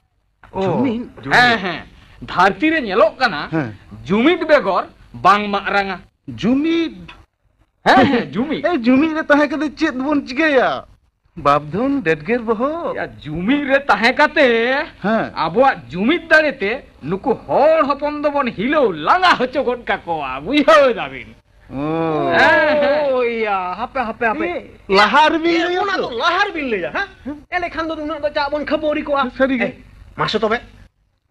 ᱚ, ᱡᱩᱢᱤᱫ? ᱦᱮᱸ, ᱦᱮᱸ᱾ ᱫᱷᱟᱹᱨᱛᱤ ᱨᱮ ᱧᱮᱞᱚᱜ ᱠᱟᱱᱟ, ᱦᱮᱸ᱾ ᱡᱩᱢᱤᱫ ᱵᱮᱜᱚᱨ ᱵᱟᱝ ᱢᱟᱜ ᱨᱟᱝᱟ᱾ ᱡᱩᱢᱤᱫ? ᱦᱮᱸ, ᱦᱮᱸ, ᱡᱩᱢᱤᱫ᱾ ᱮ, ᱡᱩᱢᱤᱫ ᱨᱮ ᱛᱟᱦᱮᱸ ᱠᱟᱛᱮ ᱪᱮᱫ ᱵᱚᱱ ᱪᱤᱠᱟᱹᱭᱟ? ᱵᱟᱯᱫᱷᱚᱱ ᱰᱮᱰᱜᱮᱨ ᱵᱚᱦᱚᱜ᱾ ᱭᱟ, ᱡᱩᱢᱤᱫ ᱨᱮ ᱛᱟᱦᱮᱸ ᱠᱟᱛᱮ ᱦᱮᱸ᱾ ᱟᱵᱚᱣᱟᱜ ᱡᱩᱢᱤᱫ ᱫᱟᱲᱮ ᱛᱮ ᱱᱩᱠᱩ ᱦᱚᱲ ᱦᱚᱯᱚᱱ ᱫᱚᱵᱚᱱ ᱦᱤᱞᱟᱹᱣ ᱞᱟᱸᱜᱟ ᱦᱚᱪᱚ ᱜᱚᱫ ᱠᱟᱠᱚᱣᱟ, ᱵᱩᱡᱷᱟᱹᱣ ᱫᱟᱵᱤᱱ? ᱳ᱾ ᱦᱮᱸ, ᱦᱮᱸ᱾ ᱳ, ᱭᱟ, ᱦᱟᱯᱮ, ᱦᱟᱯᱮ, ᱦᱟᱯᱮ᱾ ᱮ, ᱞᱟᱦᱟ ᱨᱮᱵᱤᱱ ᱮ, ᱞᱟᱹᱭᱟ ᱚᱱᱟ ᱛᱚ? ᱫᱚ ᱞᱟᱦᱟ ᱨᱮᱵᱤᱱ ᱞᱟᱹᱭᱟ, ᱦᱮᱸ? ᱮᱸᱰᱮᱠᱷᱟᱱ ᱫᱚ ᱩᱱᱟᱹᱜ ᱫᱚ ᱪᱟᱜ ᱵᱚᱱ ᱠᱷᱟᱹᱯᱟᱹᱨᱤ ᱠᱚᱜᱼᱟ᱾ ᱥᱟᱹᱨᱤ ᱜᱮ᱾ ᱮ, ᱢᱟᱥᱮ ᱛᱚᱵᱮ,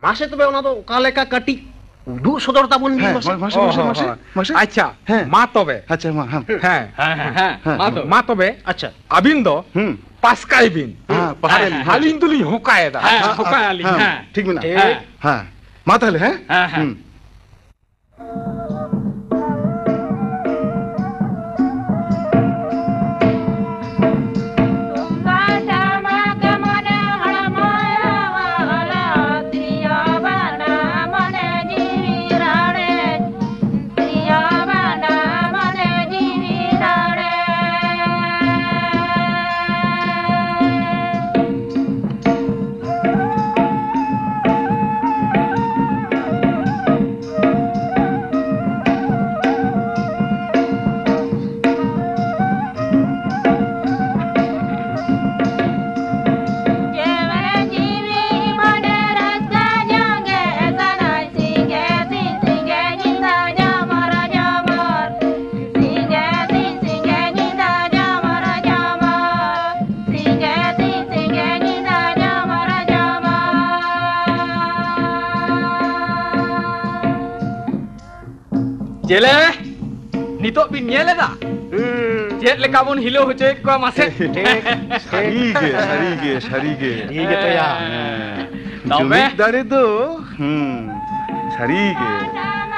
ᱢᱟᱥᱮ ᱛᱚᱵᱮ ᱚᱱᱟ ᱫᱚ ᱚᱠᱟ ᱞᱮᱠᱟ ᱠᱟᱹᱴᱤᱡ ᱩᱫᱩᱜ ᱥᱚᱫᱚᱨ ᱛᱟᱵᱚᱱ ᱵᱤᱱ ᱦᱮᱸ, ᱢᱟᱥᱮ᱾ ᱢᱟᱥᱮ, ᱢᱟᱥᱮ, ᱚ, ᱢᱟᱥᱮ, ᱦᱚᱸ, ᱢᱟᱥᱮ, ᱦᱚᱸ᱾ ᱢᱟᱥᱮ᱾ ᱟᱪᱪᱷᱟ, ᱦᱮᱸ᱾ ᱢᱟ ᱛᱚᱵᱮ᱾ ᱟᱪᱪᱷᱟ, ᱢᱟ, ᱦᱮᱸ᱾ ᱦᱮᱸ, ᱦᱮᱸ, ᱦᱮᱸ, ᱢᱟ ᱦᱮᱸ᱾ ᱛᱚᱵᱮ᱾ ᱢᱟ ᱛᱚᱵᱮ᱾ ᱟᱪᱪᱷᱟ᱾ ᱟᱹᱵᱤᱱ ᱫᱚ ᱦᱩᱸ᱾ ᱯᱟᱥᱠᱟᱭ ᱵᱤᱱ᱾ ᱦᱮᱸ, ᱯᱟᱥᱠᱟᱭ ᱦᱮᱸ, ᱵᱤᱱ᱾ ᱦᱮᱸ᱾ ᱟᱹᱞᱤᱧ ᱫᱚᱞᱤᱧ ᱦᱚᱠᱟᱭᱮᱫᱟ᱾ ᱦᱮᱸ, ᱟᱪᱪᱷᱟ, ᱦᱚᱠᱟᱭᱟᱞᱤᱧ, ᱦᱮᱸ, ᱦᱮᱸ᱾ ᱴᱷᱤᱠ ᱢᱮᱱᱟᱜᱼᱟ᱾ ᱦᱮᱸ᱾ ᱦᱮᱸ᱾ ᱢᱟ ᱛᱟᱦᱞᱮ, ᱦᱮᱸ? ᱦᱮᱸ, ᱦᱮᱸ᱾ ᱦᱩᱸ᱾ ᱪᱮᱞᱮ, ᱱᱤᱛᱚᱜ ᱵᱤᱱ ᱧᱮᱞ ᱮᱫᱟ? ᱦᱩᱸ᱾ ᱪᱮᱫ ᱞᱮᱠᱟ ᱵᱚᱱ ᱦᱤᱞᱟᱹᱣ ᱦᱚᱪᱚᱭᱮᱫ ᱠᱚᱣᱟ ᱢᱟᱥᱮ? ᱴᱷᱤᱠ᱾ ᱥᱟᱹᱨᱤ ᱜᱮ, ᱥᱟᱹᱨᱤ ᱜᱮ, ᱥᱟᱹᱨᱤ ᱜᱮ᱾ ᱴᱷᱤᱠ ᱜᱮᱛᱚᱭᱟ᱾ ᱦᱮᱸ᱾ ᱛᱚᱵᱮ? ᱡᱩᱢᱤᱫ ᱫᱟᱲᱮ ᱫᱚ, ᱦᱩᱸ, ᱥᱟᱹᱨᱤ ᱜᱮ᱾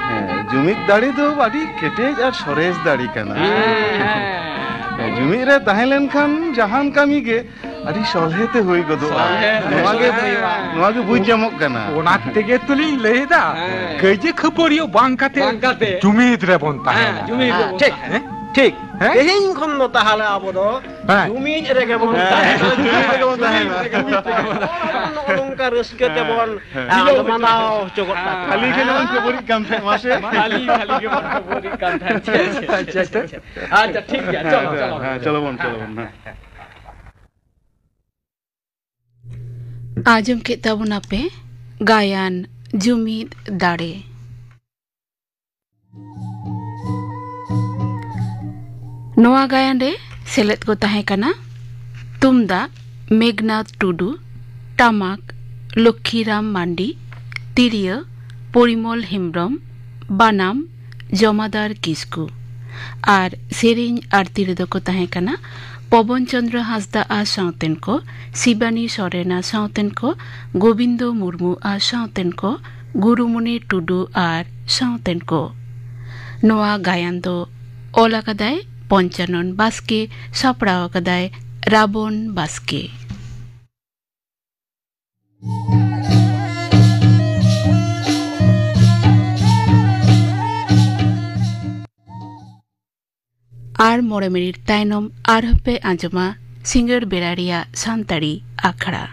ᱦᱮᱸ, ᱡᱩᱢᱤᱫ ᱫᱟᱲᱮ ᱫᱚ ᱟᱹᱰᱤ ᱠᱮᱴᱮᱡ ᱟᱨ ᱥᱚᱨᱮᱥ ᱫᱟᱲᱮ ᱠᱟᱱᱟ᱾ ᱦᱮᱸ, ᱦᱮᱸ᱾ ᱦᱮᱸ, ᱡᱩᱢᱤᱫ ᱨᱮ ᱛᱟᱦᱮᱸ ᱞᱮᱱᱠᱷᱟᱱ ᱡᱟᱦᱟᱱ ᱠᱟᱹᱢᱤ ᱜᱮ ᱟᱹᱰᱤ ᱥᱚᱞᱦᱮ ᱛᱮ ᱦᱩᱭ ᱜᱚᱫᱚᱜᱼᱟ᱾ ᱥᱚᱞᱦᱮ ᱛᱮ ᱱᱚᱣᱟ ᱜᱮ, ᱦᱩᱭᱩᱜᱼᱟ᱾ ᱱᱚᱣᱟ ᱜᱮ ᱵᱩᱡᱽ ᱧᱟᱢᱚᱜ ᱠᱟᱱᱟ᱾ ᱚᱱᱟ ᱛᱮᱜᱮ ᱛᱚᱞᱤᱧ ᱞᱟᱹᱭ ᱮᱫᱟ, ᱦᱮᱸ᱾ ᱠᱟᱹᱭᱡᱟᱹ ᱠᱷᱟᱹᱯᱟᱹᱨᱤᱭᱟᱹ ᱵᱟᱝ ᱠᱟᱛᱮ ᱵᱟᱝ ᱠᱟᱛᱮ᱾ ᱡᱩᱢᱤᱫ ᱨᱮᱵᱚᱱ ᱛᱟᱦᱮᱱᱟ᱾ ᱦᱮᱸ, ᱡᱩᱢᱤᱫ ᱦᱮᱸ, ᱨᱮᱵᱚᱱ ᱴᱷᱤᱠ, ᱛᱟᱦᱮᱱᱟ᱾ ᱴᱷᱤᱠ᱾ ᱦᱮᱸ? ᱛᱮᱦᱮᱧ ᱠᱷᱚᱱ ᱫᱚ ᱛᱟᱦᱚᱞᱮ ᱟᱵᱚ ᱫᱚ ᱦᱮᱸ᱾ ᱡᱩᱢᱤᱫ ᱨᱮᱜᱮ ᱵᱚᱱ ᱦᱮᱸ, ᱛᱟᱦᱮᱱᱟ᱾ ᱡᱩᱢᱤᱫ ᱨᱮᱜᱮ ᱵᱚᱱ ᱛᱟᱦᱮᱱᱟ᱾ ᱱᱚᱜᱼᱚ ᱱᱚᱝᱠᱟ ᱨᱟᱹᱥᱠᱟᱹ ᱦᱮᱸ, ᱛᱮᱵᱚᱱ, ᱦᱮᱸ᱾ ᱟᱸ, ᱢᱟᱱᱟᱣ ᱦᱚᱪᱚ ᱜᱚᱫ ᱠᱟᱜ ᱠᱟᱱᱟ᱾ ᱠᱷᱟᱹᱞᱤ ᱜᱮ ᱱᱚᱜᱼᱚᱭ ᱠᱷᱟᱹᱯᱟᱹᱨᱤᱜ ᱠᱟᱱ ᱛᱟᱦᱮᱸᱫ, ᱢᱟᱥᱮ᱾ ᱠᱷᱟᱹᱞᱤ, ᱠᱷᱟᱹᱞᱤ ᱜᱮ ᱵᱚᱱ ᱠᱷᱟᱹᱯᱟᱹᱨᱤᱜ ᱠᱟᱱ ᱛᱟᱦᱮᱸᱫ᱾ ᱟᱪᱪᱷᱟ, ᱟᱪᱪᱷᱟ᱾ ᱟᱪᱪᱷᱟ, ᱴᱷᱤᱠ ᱜᱮᱭᱟ᱾ ᱪᱚᱞᱚ, ᱦᱮᱸ, ᱪᱚᱞᱚ᱾ ᱦᱮᱸ, ᱪᱚᱞᱚ ᱵᱚᱱ, ᱪᱚᱞᱚ ᱵᱚᱱ, ᱦᱮᱸ᱾ ᱟᱸᱡᱚᱢ ᱠᱮᱫ ᱛᱟᱵᱚᱱᱟᱯᱮ ᱜᱟᱭᱟᱱ ᱡᱩᱢᱤᱫ ᱫᱟᱲᱮ᱾ ᱱᱚᱣᱟ ᱜᱟᱭᱟᱱ ᱨᱮ ᱥᱮᱞᱮᱫ ᱠᱚ ᱛᱟᱦᱮᱸ ᱠᱟᱱᱟ ᱛᱩᱢᱫᱟᱜ ᱢᱮᱜᱷᱱᱟᱛᱷ ᱴᱩᱰᱩ, ᱴᱟᱢᱟᱠ ᱞᱚᱠᱠᱷᱤᱨᱟᱢ ᱢᱟᱱᱰᱤ, ᱛᱤᱨᱭᱳ ᱯᱚᱨᱤᱢᱚᱞ ᱦᱮᱢᱵᱽᱨᱚᱢ, ᱵᱟᱱᱟᱢ ᱡᱚᱢᱟᱫᱟᱨ ᱠᱤᱥᱠᱩ ᱟᱨ ᱥᱮᱨᱮᱧ ᱟᱨ ᱛᱤᱨᱭᱳ ᱫᱚᱠᱚ ᱛᱟᱦᱮᱸ ᱠᱟᱱᱟ ᱯᱚᱵᱚᱱ ᱪᱚᱸᱫᱽᱨᱚ ᱦᱟᱸᱥᱫᱟ ᱟᱨ ᱥᱟᱶᱛᱮᱱ ᱠᱚ, ᱥᱤᱵᱟᱱᱤ ᱥᱚᱨᱮᱱ ᱟᱨ ᱥᱟᱶᱛᱮᱱ ᱠᱚ, ᱜᱳᱵᱤᱱᱫᱚ ᱢᱩᱨᱢᱩ ᱟᱨ ᱥᱟᱶᱛᱮᱱ ᱠᱚ, ᱜᱩᱨᱩᱢᱩᱱᱤ ᱴᱩᱰᱩ ᱟᱨ ᱥᱟᱶᱛᱮᱱ ᱠᱚ᱾ ᱱᱚᱣᱟ ᱜᱟᱭᱟᱱ ᱫᱚ ᱚᱞ ᱟᱠᱟᱫᱟᱭ ᱯᱚᱧᱪᱟᱱᱚᱱ ᱵᱟᱥᱠᱮ, ᱥᱟᱯᱲᱟᱣ ᱟᱠᱟᱫᱟᱭ ᱨᱟᱵᱚᱱ ᱵᱟᱥᱠᱮ᱾ ᱟᱨ ᱢᱚᱬᱮ ᱢᱤᱱᱤᱴ ᱛᱟᱭᱱᱚᱢ ᱟᱨᱦᱚᱸ ᱯᱮ ᱟᱸᱡᱚᱢᱟ ᱥᱤᱸᱜᱟᱹᱲ ᱵᱮᱲᱟ ᱨᱮᱭᱟᱜ ᱥᱟᱱᱛᱟᱲᱤ ᱟᱠᱷᱲᱟ᱾